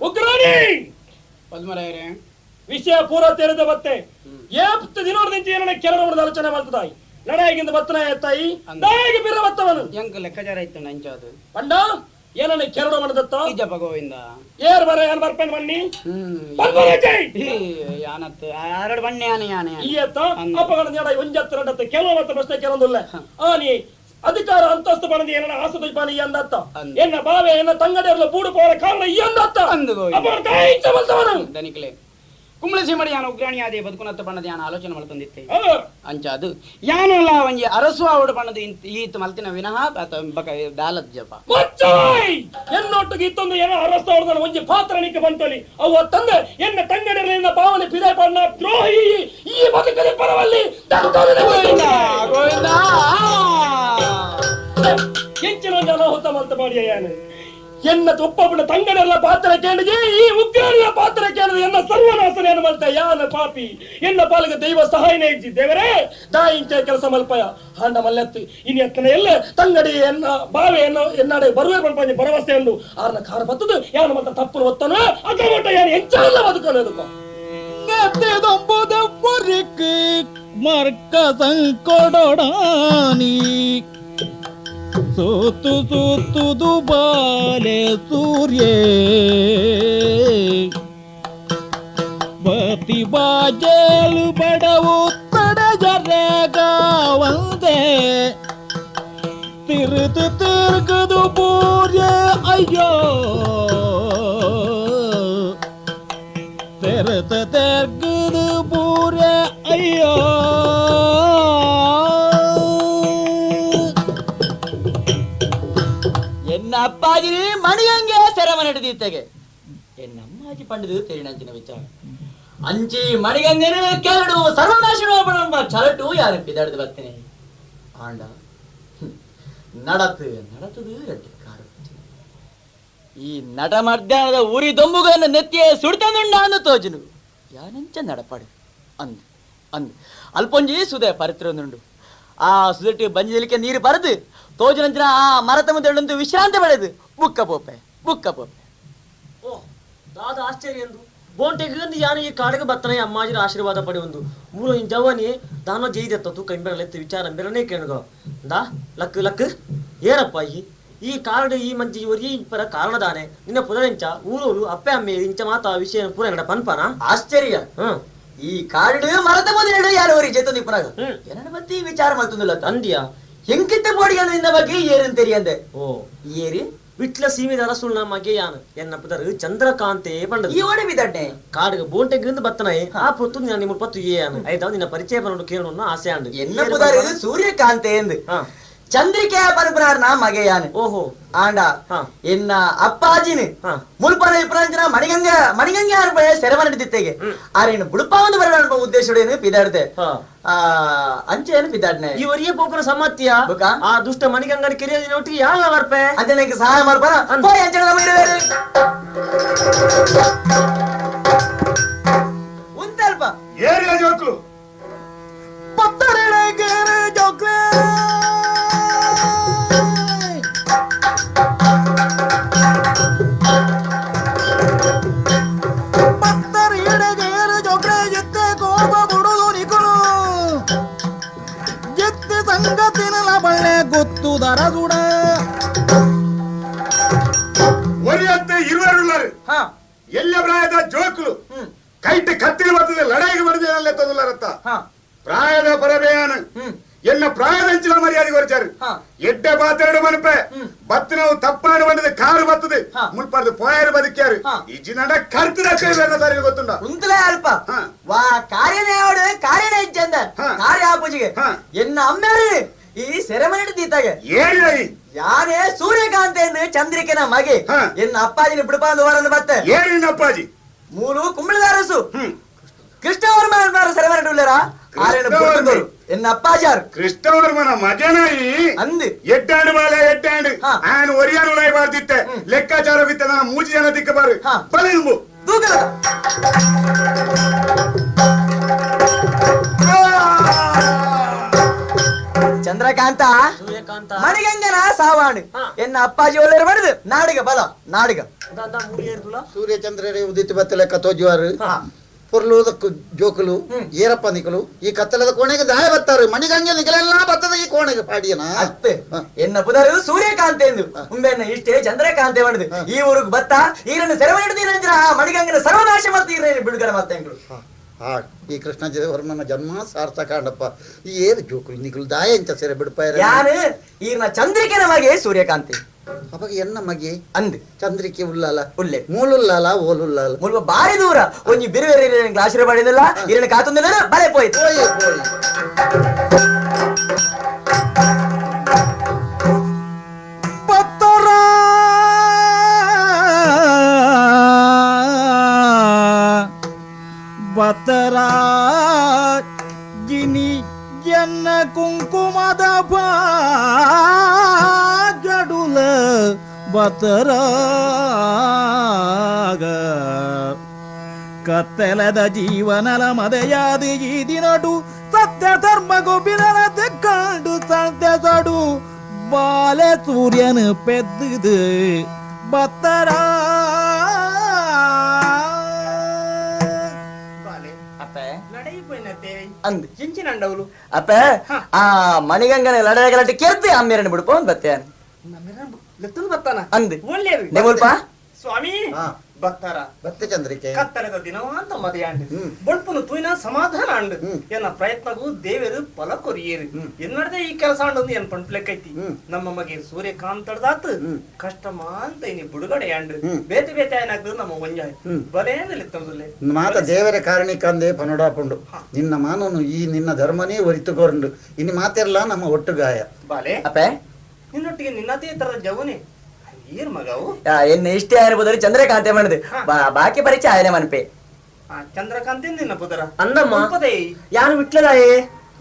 ಉಗ್ರಾಣಿ ಪದ್ಮರಾಯರೇ ವಿಷಯ ಪೂರ ತೆರೆದ ಬತ್ತೆ ಏಪ್ತ ದಿನೋರ್ದಿಂಚ ಏನನ್ನ ಕೆಲವರು ಆಲೋಚನೆ ಮಾಡ್ತದಾಯಿ ಲಡಾಯಿಗಿಂದ ಬತ್ತನ ಎತ್ತಾಯಿ ದಾಯಿಗೆ ಬಿರ ಬತ್ತವನು ಎಂಕ್ ಲೆಕ್ಕಾಚಾರ ಇತ್ತು ನಂಚದು ಪಂಡ ಏನನ್ನ ಕೆರಡು ಮಾಡದತ್ತ ಇಜ್ಜಪ್ಪ ಗೋವಿಂದ ಏರ್ ಬರ ಏನ್ ಬರ್ಪೇನ್ ಬನ್ನಿ ಯಾನತ್ತು ಆರಡು ಬನ್ನಿ ಯಾನೆ ಯಾನೆ ಈ ಎತ್ತ ಅಪ್ಪಗಣ ನೇಡ ಒಂಜತ್ತು ಎರಡತ್ತು ಕೆಲವು ಮತ್ತೆ ಪ್ರಶ್ನೆ ಕೆಲವೊಂದಿಲ್ಲ ಆನಿ ಅಧಿಕಾರ ಅಂತಸ್ತು ಪಣದಿ ಏನನ್ನ ಆಸೆ ಪಾನಿ ಅಂದತ್ತ ಎನ್ನ ಬಾವೆ ಎನ್ನ ತಂಗಡಿಯರ್ಲ ಬೂಡು ಪೋರ ಕಾರಣ ಈ ಅಂದತ್ತ ಅಂದು ದನಿಕ್ಲೆ ಕುಂಬಳ ಸೀಮಡಿ ಯಾನ ಉಗ್ರಾಣಿ ಆದೆ ಬದುಕುನತ್ತ ಬಣ್ಣದ ಯಾನ ಆಲೋಚನೆ ಮಲ್ತೊಂದಿತ್ತೆ ಅಂಚಾದು ಯಾನಲ್ಲ ಒಂಜಿ ಅರಸು ಆವಡು ಬಣ್ಣದ ಈತ ಮಲ್ತಿನ ವಿನಃ ದಾಲದ್ ಜಪ ಎನ್ನೊಟ್ಟಿಗೆ ಇತ್ತೊಂದು ಏನೋ ಅರಸು ಅವರ್ದನ ಒಂಜಿ ಪಾತ್ರ ನಿಕ್ಕೆ ಬಂತೊಲಿ ಅವು ತಂದೆ ಎನ್ನ ತಂಗಡಿಯರ್ಲಿಂದ ಭಾವನೆ ಪಿದಾಯ್ ಪಣ್ಣ ದ್ರೋಹಿ ಈ ಬದುಕಲಿ ಪರವಲ್ಲಿ ಗೋವಿಂದ ಎಂಚಿನ ಒಂದು ಅನಾಹುತ ಮಲ್ತ ಮಾಡಿಯ ಯಾನು ಎನ್ನ ಒಪ್ಪಬುಡ ತಂಗಡೆಲ್ಲ ಪಾತ್ರ ಕೇಳಿದೆ ಈ ಉಗ್ರನಿಯ ಪಾತ್ರ ಕೇಳಿದೆ ಎನ್ನ ಸರ್ವನಾಶನ ಮಲ್ತ ಯಾನ ಪಾಪಿ ಎನ್ನ ಪಾಲಿಗೆ ದೈವ ಸಹಾಯನೇ ಇಜ್ಜಿ ದೇವರೇ ದಾಯಿಂಚೆ ಕೆಲಸ ಮಲ್ಪಯ ಹಾಂಡ ಮಲ್ಲೆತ್ತು ಇನಿ ಅತ್ತನ ಎಲ್ಲ ತಂಗಡಿ ಎನ್ನ ಬಾವೆ ಎನ್ನ ಎನ್ನಾಡೆ ಬರುವೆ ಪಂಪಂಜಿ ಭರವಸೆ ಎಂದು ಆರ್ನ ಖಾರ ಬತ್ತದು ಯಾನ ಮಲ್ತ ತಪ್ಪು ಒತ್ತನು ಅಗಮಟ ಯಾನ ಎಂಚಲ್ಲ ಬದುಕಲು ಮರ್ಕ ಸಂಕೊಡೋಡಾನಿ ಸೂತು ಸೂತುದು ಬಾಲೆ ಸೂರ್ಯೇ ಬತಿ ಬಾಜೇಲು ಬಡವು ತಡಜರೇಗ ಒಂದೇ ತಿರುತು ತಿರುಗದು ಪೂರ್ಯ ಅಯ್ಯೋ ತೆರತ ತೆರ್ಗದು ಪೂರ್ಯ ಅಯ್ಯೋ ಎನ್ನ ಅಪ್ಪಾಜಿ ಮಣಿಯಂಗೆ ಸೆರಮ ನಡೆದಿತ್ತೆಗೆ ಎನ್ನ ಅಮ್ಮಾಜಿ ಪಂಡದು ತೆರಿನಂಚಿನ ವಿಚಾರ ಅಂಚಿ ಮಣಿಗಂಗನ ಕೆರಡು ಸರ್ವನಾಶನ ಚಲಟು ಯಾರು ಪಿದಾಡ್ದು ಬರ್ತೇನೆ ಆಂಡ ನಡತು ನಡತದು ರಡ್ಡಿ ಕಾರು ಈ ನಟ ಮಧ್ಯಾಹ್ನದ ಊರಿ ದೊಂಬುಗನ್ನು ನೆತ್ತಿಯ ಸುಡ್ತನುಂಡ ಅಂದು ತೋಜುನು ಯಾನಂಚ ನಡಪಾಡು ಅಂದ್ ಅಂದ್ ಅಲ್ಪೊಂಜಿ ಸುದೆ ಪರಿತ್ರನುಂಡು ಆ ಸುದೆಟ್ಟು ಬಂಜಿಲಿಕ್ಕೆ ನೀರು ಬರದು ತೋಜುನಂಚಿನ ಆ ಮರತ ಮುಂದೆ ವಿಶ್ರಾಂತಿ ಪಡೆದು ಬುಕ್ಕ ಪೋಪೆ ಬುಕ್ಕ ಪೋಪೆ ಓ ದಾದ ಆಶ್ಚರ್ಯ ಎಂದು ಬೋಂಟೆಗೆ ಯಾನು ಈ ಕಾಡಿಗೆ ಬತ್ತನೆ ಅಮ್ಮಾಜಿರ ಆಶೀರ್ವಾದ ಪಡೆಯೊಂದು ಮೂಲ ಜವನಿ ದಾನೋ ಜೈದೆತ್ತ ತೂಕ ಇಂಬೆರಲೆತ್ತು ವಿಚಾರ ಬೆರನೇ ಕೇಳುಗ ದಾ ಲಕ್ ಲಕ್ ಏರಪ್ಪ ಈ ಈ ಕಾರಣ ಈ ಮಂಜಿ ಇವರಿಗೆ ಇಪ್ಪರ ಕಾರಣದಾನೆ ನಿನ್ನ ಪುದರೆಂಚ ಊರೂರು ಅಪ್ಪೆ ಅಮ್ಮೆ ಇಂಚ ಮಾತಾ ವಿಷಯ ಪೂರ ಎಂಗಡ ಪನ್ಪನ ಆಶ್ಚರ್ಯ ಈ ಕಾಡು ಮರದ ಮೊದಲು ಯಾರು ಅವರಿಗೆ ಜೇತೊಂದು ಇಪ್ಪನಾಗ ಏನನ್ನ ಮತ್ತೆ ಈ ವಿಚಾರ ಮಾಡ್ತಂದಿಲ್ಲ ಅಂದ್ಯಾ ಎಂಕಿತ್ತ ಬೋಡಿಗೆ ನಿನ್ನ ಬಗ್ಗೆ ಏರಂತೇರಿ ಅಂದೆ ಓ ಏರಿ ವಿಟ್ಲ ಸೀಮೆದ ಅರಸುಳ್ನ ಮಗೆ ಯಾನು ಎನ್ನ ಪುದರು ಚಂದ್ರಕಾಂತೆ ಪಂಡದು ಈ ಓಡಿ ಬಿದಡ್ಡೆ ಕಾಡುಗ ಬೋಂಟೆಗಿಂದ ಬತ್ತನೈ ಆ ಪೊತ್ತು ನಾನು ನಿಮ್ಮ ಪತ್ತು ಏ ಆಯ್ತಾ ನಿನ್ನ ಪರಿಚಯ ಬರೋಣ ಕೇಳೋಣ ಆಸೆ ಆಂಡು ಎನ್ನ ಪುದರ್ ಸೂರ್ಯಕಾಂತೆ ಎಂದು ಚಂದ್ರಿಕೆ ಪರಪುರಾರ್ನ ಮಗೆ ಯಾನು ಓಹೋ ಆಂಡ ಎನ್ನ ಅಪ್ಪಾಜಿನ ಮುಲ್ಪನ ಇಪ್ಪನಂಚಿನ ಮಣಿಗಂಗ ಮಣಿಗಂಗೆ ಯಾರು ಸೆರಮ ನಡೆದಿತ್ತೆಗೆ ಆರೇನು ಬುಡುಪ ಒಂದು ಬರೋಣ ಉದ್ದೇಶ ಪಿದಾಡ್ದೆ ಅಂಚೆ ಏನು ಪಿದಾಡ್ನೆ ಇವರಿಗೆ ಪೋಪನ ಸಮ್ಮತಿಯ ಆ ದುಷ್ಟ ಮಣಿಗಂಗನ ಕಿರಿಯ ಒಟ್ಟಿಗೆ ಯಾವ ಬರ್ಪೆ ಅಂಜನಕ್ಕೆ ಸಹಾಯ ಮಾಡ್ಪಾರ ಅಂಜನ ಉಂತಲ್ಪ ಏರಿಯ ಜೋಕ್ಲು ಜೋಕ್ಲೆ ಗೊತ್ತುದರಗುಡ ಒರಿಯಂತೆ ಇರುವರುಳ್ಳರು ಎಲ್ಲ ಪ್ರಾಯದ ಜೋಕುಲು ಕೈಟ್ ಕತ್ತಿಗೆ ಬರ್ತದೆ ಲಡಾಯಿಗೆ ಬರ್ತದೆ ಅಲ್ಲೆತ್ತದುಲ್ಲರತ್ತ ಪ್ರಾಯದ ಪರಬೇಯಾನ ಎನ್ನ ಪ್ರಾಯದಂಚಿನ ಮರ್ಯಾದೆ ಕೊರಚಾರು ಎಡ್ಡೆ ಬಾತೆರಡು ಮನಪೆ ಬತ್ತಿನವು ತಪ್ಪಾಡು ಬಂದದೆ ಕಾರು ಬರ್ತದೆ ಮುಲ್ಪಾರ್ದು ಪೋಯರು ಬದುಕ್ಯಾರು ಇಜ್ಜಿನಡ ಕರ್ತದ ಕೈ ಗೊತ್ತುಂಡ ಉಂತಲೇ ಅಲ್ಪ ವಾ ಕಾರ್ಯನೇ ಅವಡು ಕಾರ್ಯನೇ ಇಜ್ಜಂದ ಕಾರ್ಯ ಪೂಜೆಗೆ ಎನ್ನ ಅಮ್ಮೇರು ಈ ಸೆರೆಮನೆ ದೀತಾಗೆ ಯಾರೇ ಸೂರ್ಯಕಾಂತ ಎಂದು ಚಂದ್ರಿಕೆನ ಮಗೆ ಎನ್ನ ಅಪ್ಪಾಜಿನ ಬಿಡುಪಾಂದು ಹೊರಂದು ಬತ್ತೆ ಏನಿನ ಅಪ್ಪಾಜಿ ಮೂಲು ಕುಂಬಳದಾರಸು ಕೃಷ್ಣವರ್ಮ ಸೆರೆಮನೆ ಉಳ್ಳಾರ ಆರೇನು ಎನ್ನ ಅಪ್ಪಾಜಾರು ಕೃಷ್ಣವರ್ಮನ ಮಗನಾಯಿ ಅಂದು ಎಟ್ಟಾಂಡು ಬಾಲ ಎಟ್ಟಾಂಡು ಆನು ಒರಿಯಾನು ಬಾರ್ದಿತ್ತೆ ಲೆಕ್ಕಾಚಾರ ಬಿತ್ತೆ ನನ್ನ ಮೂಜಿ ಜನ ದಿಕ್ಕಬಾರು ಬಲೆ ದೂಕಲಕ ಚಂದ್ರಕಾಂತ ಸೂರ್ಯಕಾಂತ ಮಣಿಗಂಗನ ಸಾವಾಣು ಎನ್ನ ಅಪ್ಪಾಜಿ ಒಳ್ಳೆಯರು ಬಡದು ನಾಡಿಗ ಬಲ ನಾಡಿಗ ಸೂರ್ಯಚಂದ್ರರೇ ಉದಿತ ಬತ್ತಲೆಕ್ಕ ತೋಜುವಾರು ಪೊರ್ಲುದಕ್ಕು ಜೋಕುಲು ಏರಪ್ಪ ನಿಕಲು ಈ ಕತ್ತಲದ ಕೋಣೆಗೆ ದಾಯ ಬತ್ತಾರೆ ಮಣಿಗಂಗೆ ನಿಕಲೆಲ್ಲ ಬತ್ತದ ಈ ಕೋಣೆಗೆ ಪಾಡಿಯನ ಅತ್ತೆ ಎನ್ನ ಪುದರು ಸೂರ್ಯಕಾಂತ ಎಂದು ಉಂಬೆನ್ನ ಇಷ್ಟೇ ಚಂದ್ರಕಾಂತೆ ಮಾಡಿದು ಈ ಊರಿಗೆ ಬತ್ತ ಈರನ್ನು ಸೆರೆಮನೆ ಹಿಡಿದು ಆ ಮಣಿಗಂಗನ ಸರ್ವನಾಶ ಮತ್ತೆ ಈರನ್ನು ಬಿಡುಗಡೆ ಮತ್ತೆ ಹಾ ಈ ಕೃಷ್ಣ ವರ್ಮನ ಜನ್ಮ ಸಾರ್ಥಕ ಅಂಡಪ್ಪ ಈ ಏರು ಜೋಕುಲು ನಿಕಲು ದಾಯ ಎಂಚ ಸೆರೆ ಬಿಡ್ಪಾಯ ಯಾನು ಈರ್ನ ಚಂದ್ರಿಕೆನ ಮಗೆ ಸೂರ್ಯಕಾಂತಿ ಅವಾಗ ಎನ್ನ ಮಗೆ ಅಂದ್ ಚಂದ್ರಿಕೆ ಉಲ್ಲಾಲ ಉಲ್ಲೆ ಮೂಲುಲ್ಲಾಲ ಓಲುಲ್ಲಾಲ ಮುಲ್ಪ ಬಾರಿ ದೂರ ಒಂಜಿ ಬೇರೆ ಬೇರೆ ಆಶೀರ್ವಾದ ಮಾಡಿದಿಲ್ಲ ಈರನ್ನ ಕಾತೊಂದಿಲ್ಲ ಬಲೆ ಪೋಯ್ತು ಪೋಯಿ ಪೋಯಿ ಪತ್ತರ ಬತ್ತರ ಗಿನಿ ಎನ್ನ ಕುಂಕುಮದ ಜಡುಲ ಬತ್ತರಾಗ ಕತ್ತಲದ ಜೀವನಲ ಮದೆಯಾದ ಈ ದಿನಡು ಸತ್ಯ ಧರ್ಮ ಗೊಬ್ಬಿನದ ಕಂಡು ಸಂತಸಡು ಬಾಲೆ ಸೂರ್ಯನು ಪೆದ್ದುದು ಬತ್ತರ ಅಂದ್ ಅಪ್ಪ ಆ ಮಣಿಗಂಗನ ಲಡಗಲಟ್ಟೆ ಕೆರ್ದು ಅಮ್ಮೇರನ್ನು ಬಿಡ್ಪೋ ಬತ್ತೆ ಅಂದ್ ನೆಮುಲ್ಪ ಸ್ವಾಮಿ ಬತ್ತಾರ ಬತ್ತೆ ಚಂದ್ರಿಕೆ ಕತ್ತಲೆದ ದಿನವಾಂತ ಮದೆಯಾಂಡು ಬೊಳ್ಪುನು ತೂಯಿನ ಸಮಾಧಾನ ಅಂಡು ಎನ್ನ ಪ್ರಯತ್ನಗೂ ದೇವರು ಫಲ ಕೊರಿಯೇರು ಎನ್ನಡದೆ ಈ ಕೆಲಸ ಅಂಡು ಏನ್ ಪಂಪ್ಲೆಕ್ಕೈತಿ ನಮ್ಮ ಮಗೆ ಸೂರ್ಯಕಾಂತಡ್ದಾತು ಕಷ್ಟ ಮಾಂತ ಇನಿ ಬಿಡುಗಡೆ ಅಂಡು ಬೇತೆ ಬೇತೆ ಏನಾಗ್ತದೆ ನಮ್ಮ ಒಂಜಾಯ್ ಬಲೇಂದಲಿತ್ತಂದುಲೆ ಮಾತ ದೇವರ ಕಾರಣಿಕಂದೆ ಪನೋಡಾಪುಂಡು ನಿನ್ನ ಮಾನನು ಈ ನಿನ್ನ ಧರ್ಮನೇ ಒರಿತುಕೊಂಡು ಇನ್ನು ಮಾತಿರಲ್ಲ ನಮ್ಮ ಒಟ್ಟುಗಾಯ ಬಾಲೆ ಅಪ್ಪೆ ನಿನ್ನೊಟ್ಟಿಗೆ ನಿನ್ನದೇ ತರದ ಜವನೆ ಏರ್ ಮಗವು ಎನ್ನ ಇಷ್ಟೇ ಆಗಿರ್ಬೋದು ಚಂದ್ರಕಾಂತೆ ಮಾಡಿದೆ ಬಾಕಿ ಪರಿಚಯ ಆಯನೆ ಮನ್ಪೆ ಚಂದ್ರಕಾಂತೆ ನಿನ್ನ ಪುದರ ಅಂದಮ್ಮ ಯಾನು ವಿಟ್ಲದಾಯೇ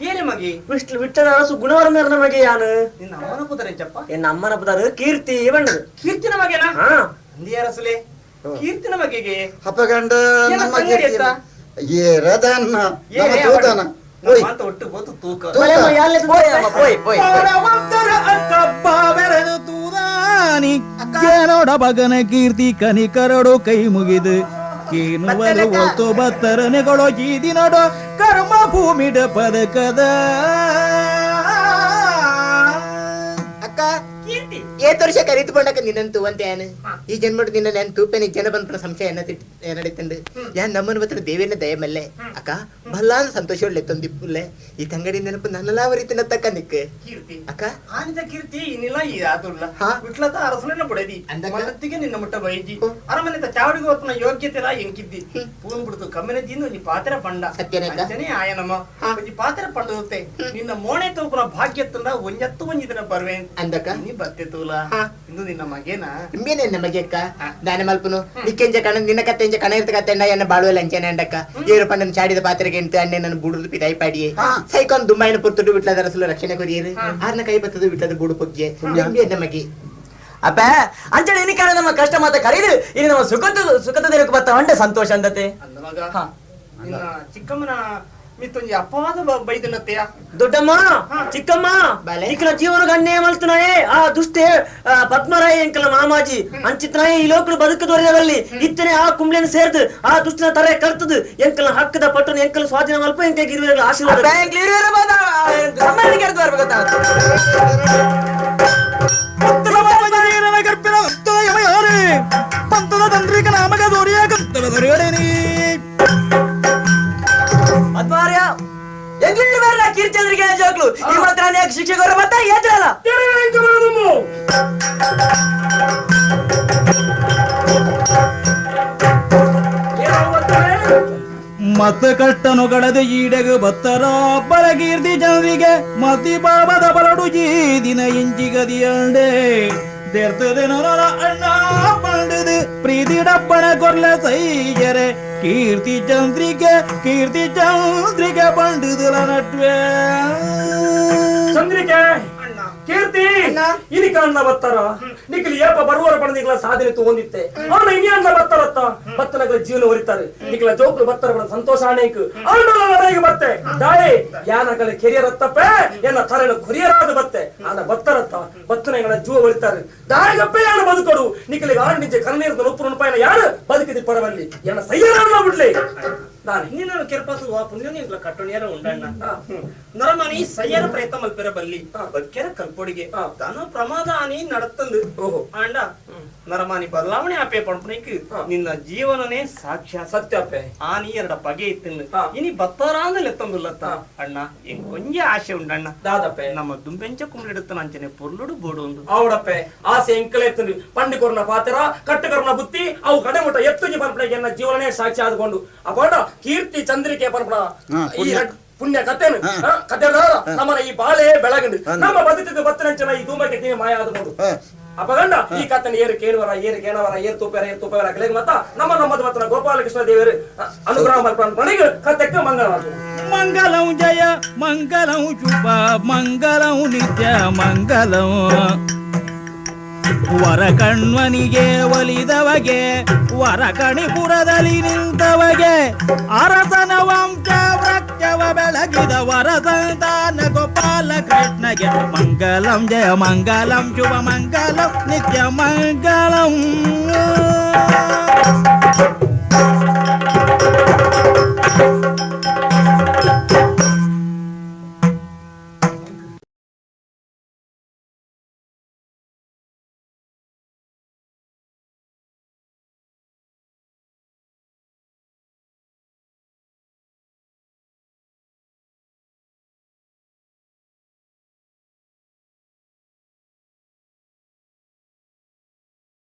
ಏನೇ ಮಗಿ ವಿಟ್ಲ ವಿಟ್ಲದ ಅರಸು ಗುಣವರ್ಮರ್ನ ಮಗೆ ಯಾನು ನಿನ್ನ ಅಮ್ಮನ ಪುದರ ಎಂಚಪ್ಪ ಎನ್ನ ಅಮ್ಮನ ಪುದರ ಕೀರ್ತಿ ಬಣ್ಣದು ಕೀರ್ತಿನ ಮಗೆನಾ ಅಂದಿ ಅರಸುಲೆ ಕೀರ್ತಿನ ಮಗೆಗೆ ಅಪಗಂಡ ನಮ್ಮ ಏರದನ್ನ ನಮ್ಮ ತೂತನ ಒಟ್ಟು ಬೋತು ತೂಕ ಏನೋಡ ಬಗನ ಕೀರ್ತಿ ಕನಿಕರಡು ಕೈ ಮುಗಿದು ಕೇನುವರು ಒತ್ತು ಬತ್ತರನೆಗಳು ಈ ದಿನಡೋ ಕರ್ಮ ಭೂಮಿಡ ಪದಕದ ಅಕ್ಕ ಏತ್ ವರ್ಷ ಕರಿತುಕೊಂಡಕ್ಕ ನಿನ್ನಂತು ಅಂತ ಏನು ಈ ಜನ್ಮಡು ನಿನ್ನ ನಾನು ತೂಪೆನ ಜನ ಬಂದ್ಪನ ಸಂಶಯ ಏನಡಿತಂಡು ಯಾನ್ ನಮ್ಮನ ಬತ್ರ ದೇವೇನ ದಯಮಲ್ಲೆ ಅಕ್ಕ ಬಲ್ಲಾನ ಸಂತೋಷ ಒಳ್ಳೆ ತೊಂದಿಪ್ಪುಲ್ಲೆ ಈ ತಂಗಡಿ ನೆನಪು ನನ್ನಲಾ ವರಿತಿನ ತಕ್ಕ ನಿಕ್ ಕೀರ್ತಿ ಅಕ್ಕ ಆನಿದ ಕೀರ್ತಿ ಇನ್ನಿಲ್ಲ ಈ ಆದುಲ್ಲ ವಿಟ್ಲದ ಅರಸನ ಬುಡದಿ ಮನತ್ತಿಗೆ ನಿನ್ನ ಮುಟ್ಟ ಬೈಜಿ ಅರಮನೆತ ಚಾವಡಿಗೆ ಹೊತ್ತನ ಯೋಗ್ಯತೆಲ ಎಂಕಿದ್ದಿ ಪೂನ್ ಬಿಡ್ತು ಕಮ್ಮಿನ ತಿಂದು ಒಂಜಿ ಪಾತ್ರೆ ಪಂಡ ಅಂಚನೆ ಆಯನಮ್ಮ ಒಂಜಿ ಪಾತ್ರೆ ಪಂಡದುತ್ತೆ ನಿನ್ನ ಮೋಣೆ ತೂಪುನ ಭಾಗ್ಯ ತುಂಡ ಒಂಜತ್ತು ಒಂಜಿ ದಿನ ಬರ್ವೆ ಅಂದಕ್ಕ ನೀ ಬತ್ತೆ ತೂಲ ಇಂದು ನಿನ್ನ ಮಗೇನಾ ಇಂಬೇನೆ ನನ್ನ ಮಗೆಕ್ಕ ದಾನ ಮಲ್ಪನು ನಿಕ್ಕೆಂಜ ಕಣ ನಿನ್ನ ಕತ್ತೆಂಜ ಕಣ ಇರ್ತ ಕತ್ತೆಂಡ ಎನ್ನ ಬಾಳುವಲ್ಲ ಅಂಚನೆ ಅಂಡಕ್ಕ ಏರು ಪಂಡನ ಚಾಡಿದ ಪಾತ್ರೆಗೆ ಎಂಟು ಅಣ್ಣೆ ನನ್ನ ಬುಡುದು ಪಿದಾಯಿ ಪಾಡಿಯೇ ಸೈಕಾನ್ ದುಮ್ಮಾಯಿನ ಪುರ್ತುಡು ಬಿಟ್ಲದ ಅರಸಲು ರಕ್ಷಣೆ ಕೊರಿಯರು ಆರ್ನ ಕೈ ಬತ್ತದು ಬಿಟ್ಲದ ಬುಡು ಪೊಗ್ಗೆ ಇಂಬೆ ನನ್ನ ಮಗೆ ಅಪ್ಪ ಅಂಚನೆ ಇನಿ ಕಾರಣ ನಮ್ಮ ಕಷ್ಟ ಮಾತ ಕರೀದು ಇನ್ನು ನಮ್ಮ ಸುಖದ ಸುಖದ ದಿನಕ್ಕೆ ಬತ್ತ ಅಂಡೆ ಸಂತೋಷ ಅಂದತೆ ಅಂದ ಮಗ ನಿನ್ನ ಚಿಕ್ಕಮ್ಮನ ಮಿತ್ತೊಂಜಿ ಅಪವಾದ ಬೈದನತ್ತೆಯ ದೊಡ್ಡಮ್ಮ ಚಿಕ್ಕಮ್ಮ ಇಕ್ಕಲ ಜೀವನ ಗಣ್ಯ ಮಲ್ತನಾಯೇ ಆ ದುಷ್ಟೆ ಪದ್ಮರಾಯ ಎಂಕಲ ಮಾಮಾಜಿ ಅಂಚಿತ್ನಾಯೇ ಈ ಲೋಕಡು ಬದುಕದೊರೆಯವಲ್ಲಿ ಇತ್ತನೆ ಆ ಕುಂಬ್ಳೆನ ಸೇರ್ದು ಆ ದುಷ್ಟನ ತರೆ ಕರ್ತದು ಎಂಕಲ ಹಕ್ಕದ ಪಟ್ಟನ ಎಂಕಲ ಸ್ವಾಧೀನ ಮಲ್ಪ ಎಂಕ ಇರುವೆಗಳ ಆಶೀರ್ವಾದ ಕೀರ್ಚಂದ್ರಿಗೆ ಜೋಕ್ಲು ಈ ಮಾತ್ರ ಶಿಕ್ಷೆ ಗೌರವ ಮತ್ತೆ ಏತ್ರಲ್ಲ ಮತ ಕಷ್ಟನುಗಳದೆ ಈಡಗು ಬತ್ತರ ಬರಗೀರ್ತಿ ಜನರಿಗೆ ಮತಿ ಬಾಬದ ಬಲಡು ಜೀ ದಿನ ಇಂಚಿಗದಿಯಂಡೆ ದೇರ್ತದೆ ಅಣ್ಣ ಪಂಡದು ಪ್ರೀತಿ ಡಪ್ಪಣ ಕೊರ್ಲ ಸೈಯರೆ ಕೀರ್ತಿ ಚಂದ್ರಿಕೆ ಕೀರ್ತಿ ಚಂದ್ರಿಕೆ ಪಂಡದಲ ನಟ್ವೆ ಚಂದ್ರಿಕೆ ಕೀರ್ತಿ ಇನಿ ಕಾಣ್ಲ ಬತ್ತಾರ ನಿಖಿಲ್ ಏಪ ಬರುವರ ಪಡೆದಿಗ್ಲ ಸಾಧನೆ ತಗೊಂಡಿತ್ತೆ ಅವನ ಇನಿಯನ್ನ ಬತ್ತಾರತ್ತ ಬತ್ತನಗಳ ಜೀವನ ಹೊರಿತಾರೆ ನಿಖಿಲ ಜೋಕ್ಲು ಬತ್ತರ ಬಡ ಸಂತೋಷ ಆಣೇಕ್ ಆಂಡೋಲನ ಬತ್ತೆ ದಾಯಿ ಯಾನಗಳ ಕೆರಿಯರತ್ತಪ್ಪೆ ಎನ್ನ ತರನ ಕೊರಿಯರಾದ ಬತ್ತೆ ಆನ ಬತ್ತರತ್ತ ಬತ್ತನಗಳ ಜೀವ ಹೊರಿತಾರೆ ದಾಯಿಗಪ್ಪೆ ಯಾನ ಬದುಕೊಡು ನಿಖಲಿಗೆ ಆರು ನಿಜ ಕಣ್ಣೀರ್ದ ಉಪ್ಪು ನುಪಾಯನ ಯಾರು ಬದುಕಿದಿ ಪರವಲ್ಲಿ ಎನ್ನ ಸಯ್ಯರಾದ ಬಿಡ್ಲಿ ನೀನು ಕೆರ್ಪಾಸು ವಾ ಪುಣ್ಯ ನೀ ಕಟ್ಟೋಣಿಯರ ಉಂಡಣ್ಣ ನರಮನಿ ಸಯ್ಯರ ಪ್ರಯತ್ನ ಮಲ್ಪೆರ ಬಲ್ಲಿ ಬದುಕೆರ ಕಲ್ಪೊಡಿಗೆ ತಾನು ಪ್ರಮಾದ ಆನಿ ನಡತ್ತಂದು ಆಂಡ ನರಮಾನಿ ಬದಲಾವಣೆ ಆಪೆ ಪಂಪನಿಕ್ ನಿನ್ನ ಜೀವನನೇ ಸಾಕ್ಷ್ಯ ಸತ್ಯಪ್ಪೆ ಆನಿ ಎರಡ ಬಗೆ ಇತ್ತಂದು ಇನಿ ಬತ್ತಾರಾಂದ ಲೆತ್ತಂದುಲ್ಲತ್ತ ಅಣ್ಣ ಎಂಗ್ ಕೊಂಜ ಆಸೆ ಉಂಡಣ್ಣ ದಾದಪ್ಪೆ ನಮ್ಮ ದುಂಬೆಂಚ ಕುಂಬ್ಳಿಡುತ್ತ ನಂಚನೆ ಪೊರ್ಲುಡು ಬೋಡು ಒಂದು ಆವಡಪ್ಪೆ ಆಸೆ ಎಂಕಲೆತ್ತಂದು ಪಂಡಿ ಕೊರ್ನ ಪಾತ್ರ ಕಟ್ಟುಕೊರ್ನ ಬುತ್ತಿ ಅವು ಕಡೆಮುಟ ಎತ್ತುಂಜಿ ಪಂಪನಿಗೆ ಎನ್ನ ಜೀವನನೇ ಸಾಕ್ಷಿ ಆದುಕೊಂಡು ಅಪಾಡ ಕೀರ್ತಿ ಚಂದ್ರಿಕೆ ಪಂಪನ ಈ ಪುಣ್ಯ ಕಥೆನು ಕಥೆ ನಮ್ಮ ಈ ಬಾಳೆ ಬೆಳಗಂಡು ನಮ್ಮ ಬದುಕಿಗೆ ಬತ್ತನಂಚನ ಈ ಧೂಮಕ್ಕೆ ಮಾಯ ಆದುಕೊಂಡು ಅಪಗಂಡ ಈ ಕಥೆನ ಏರು ಕೇಳುವರ ಏರು ಕೇಳವರ ಏರು ತೂಪೇರ ಏರು ತೂಪೇರ ಕಲೆಗೆ ಮತ್ತ ನಮ್ಮ ನಮ್ಮದು ಮತ್ತ ಗೋಪಾಲಕೃಷ್ಣ ದೇವರು ಅನುಗ್ರಹ ಮನೆಗೆ ಕಥೆಕ್ಕೆ ಮಂಗಳವಾದ. ಮಂಗಲಂ ಜಯ ಮಂಗಲಂ ಶುಭ ಮಂಗಲಂ ನಿತ್ಯ ಮಂಗಲಂ ವರ ಕಣ್ವನಿಗೆ ಒಲಿದವಗೆ ವರ ಕಣಿಪುರದಲ್ಲಿ ನಿಂತವಗೆ ಅರಸನ ವಂಶ ವೃಕ್ಷವ ಬೆಳಗಿದ ವರ ಸಂತಾನ ಗೋಪಾಲ ಕೃಷ್ಣಗೆ ಮಂಗಲಂ ಜಯ ಮಂಗಲಂ ಶುಭ ಮಂಗಲಂ ನಿತ್ಯ ಮಂಗಲಂ.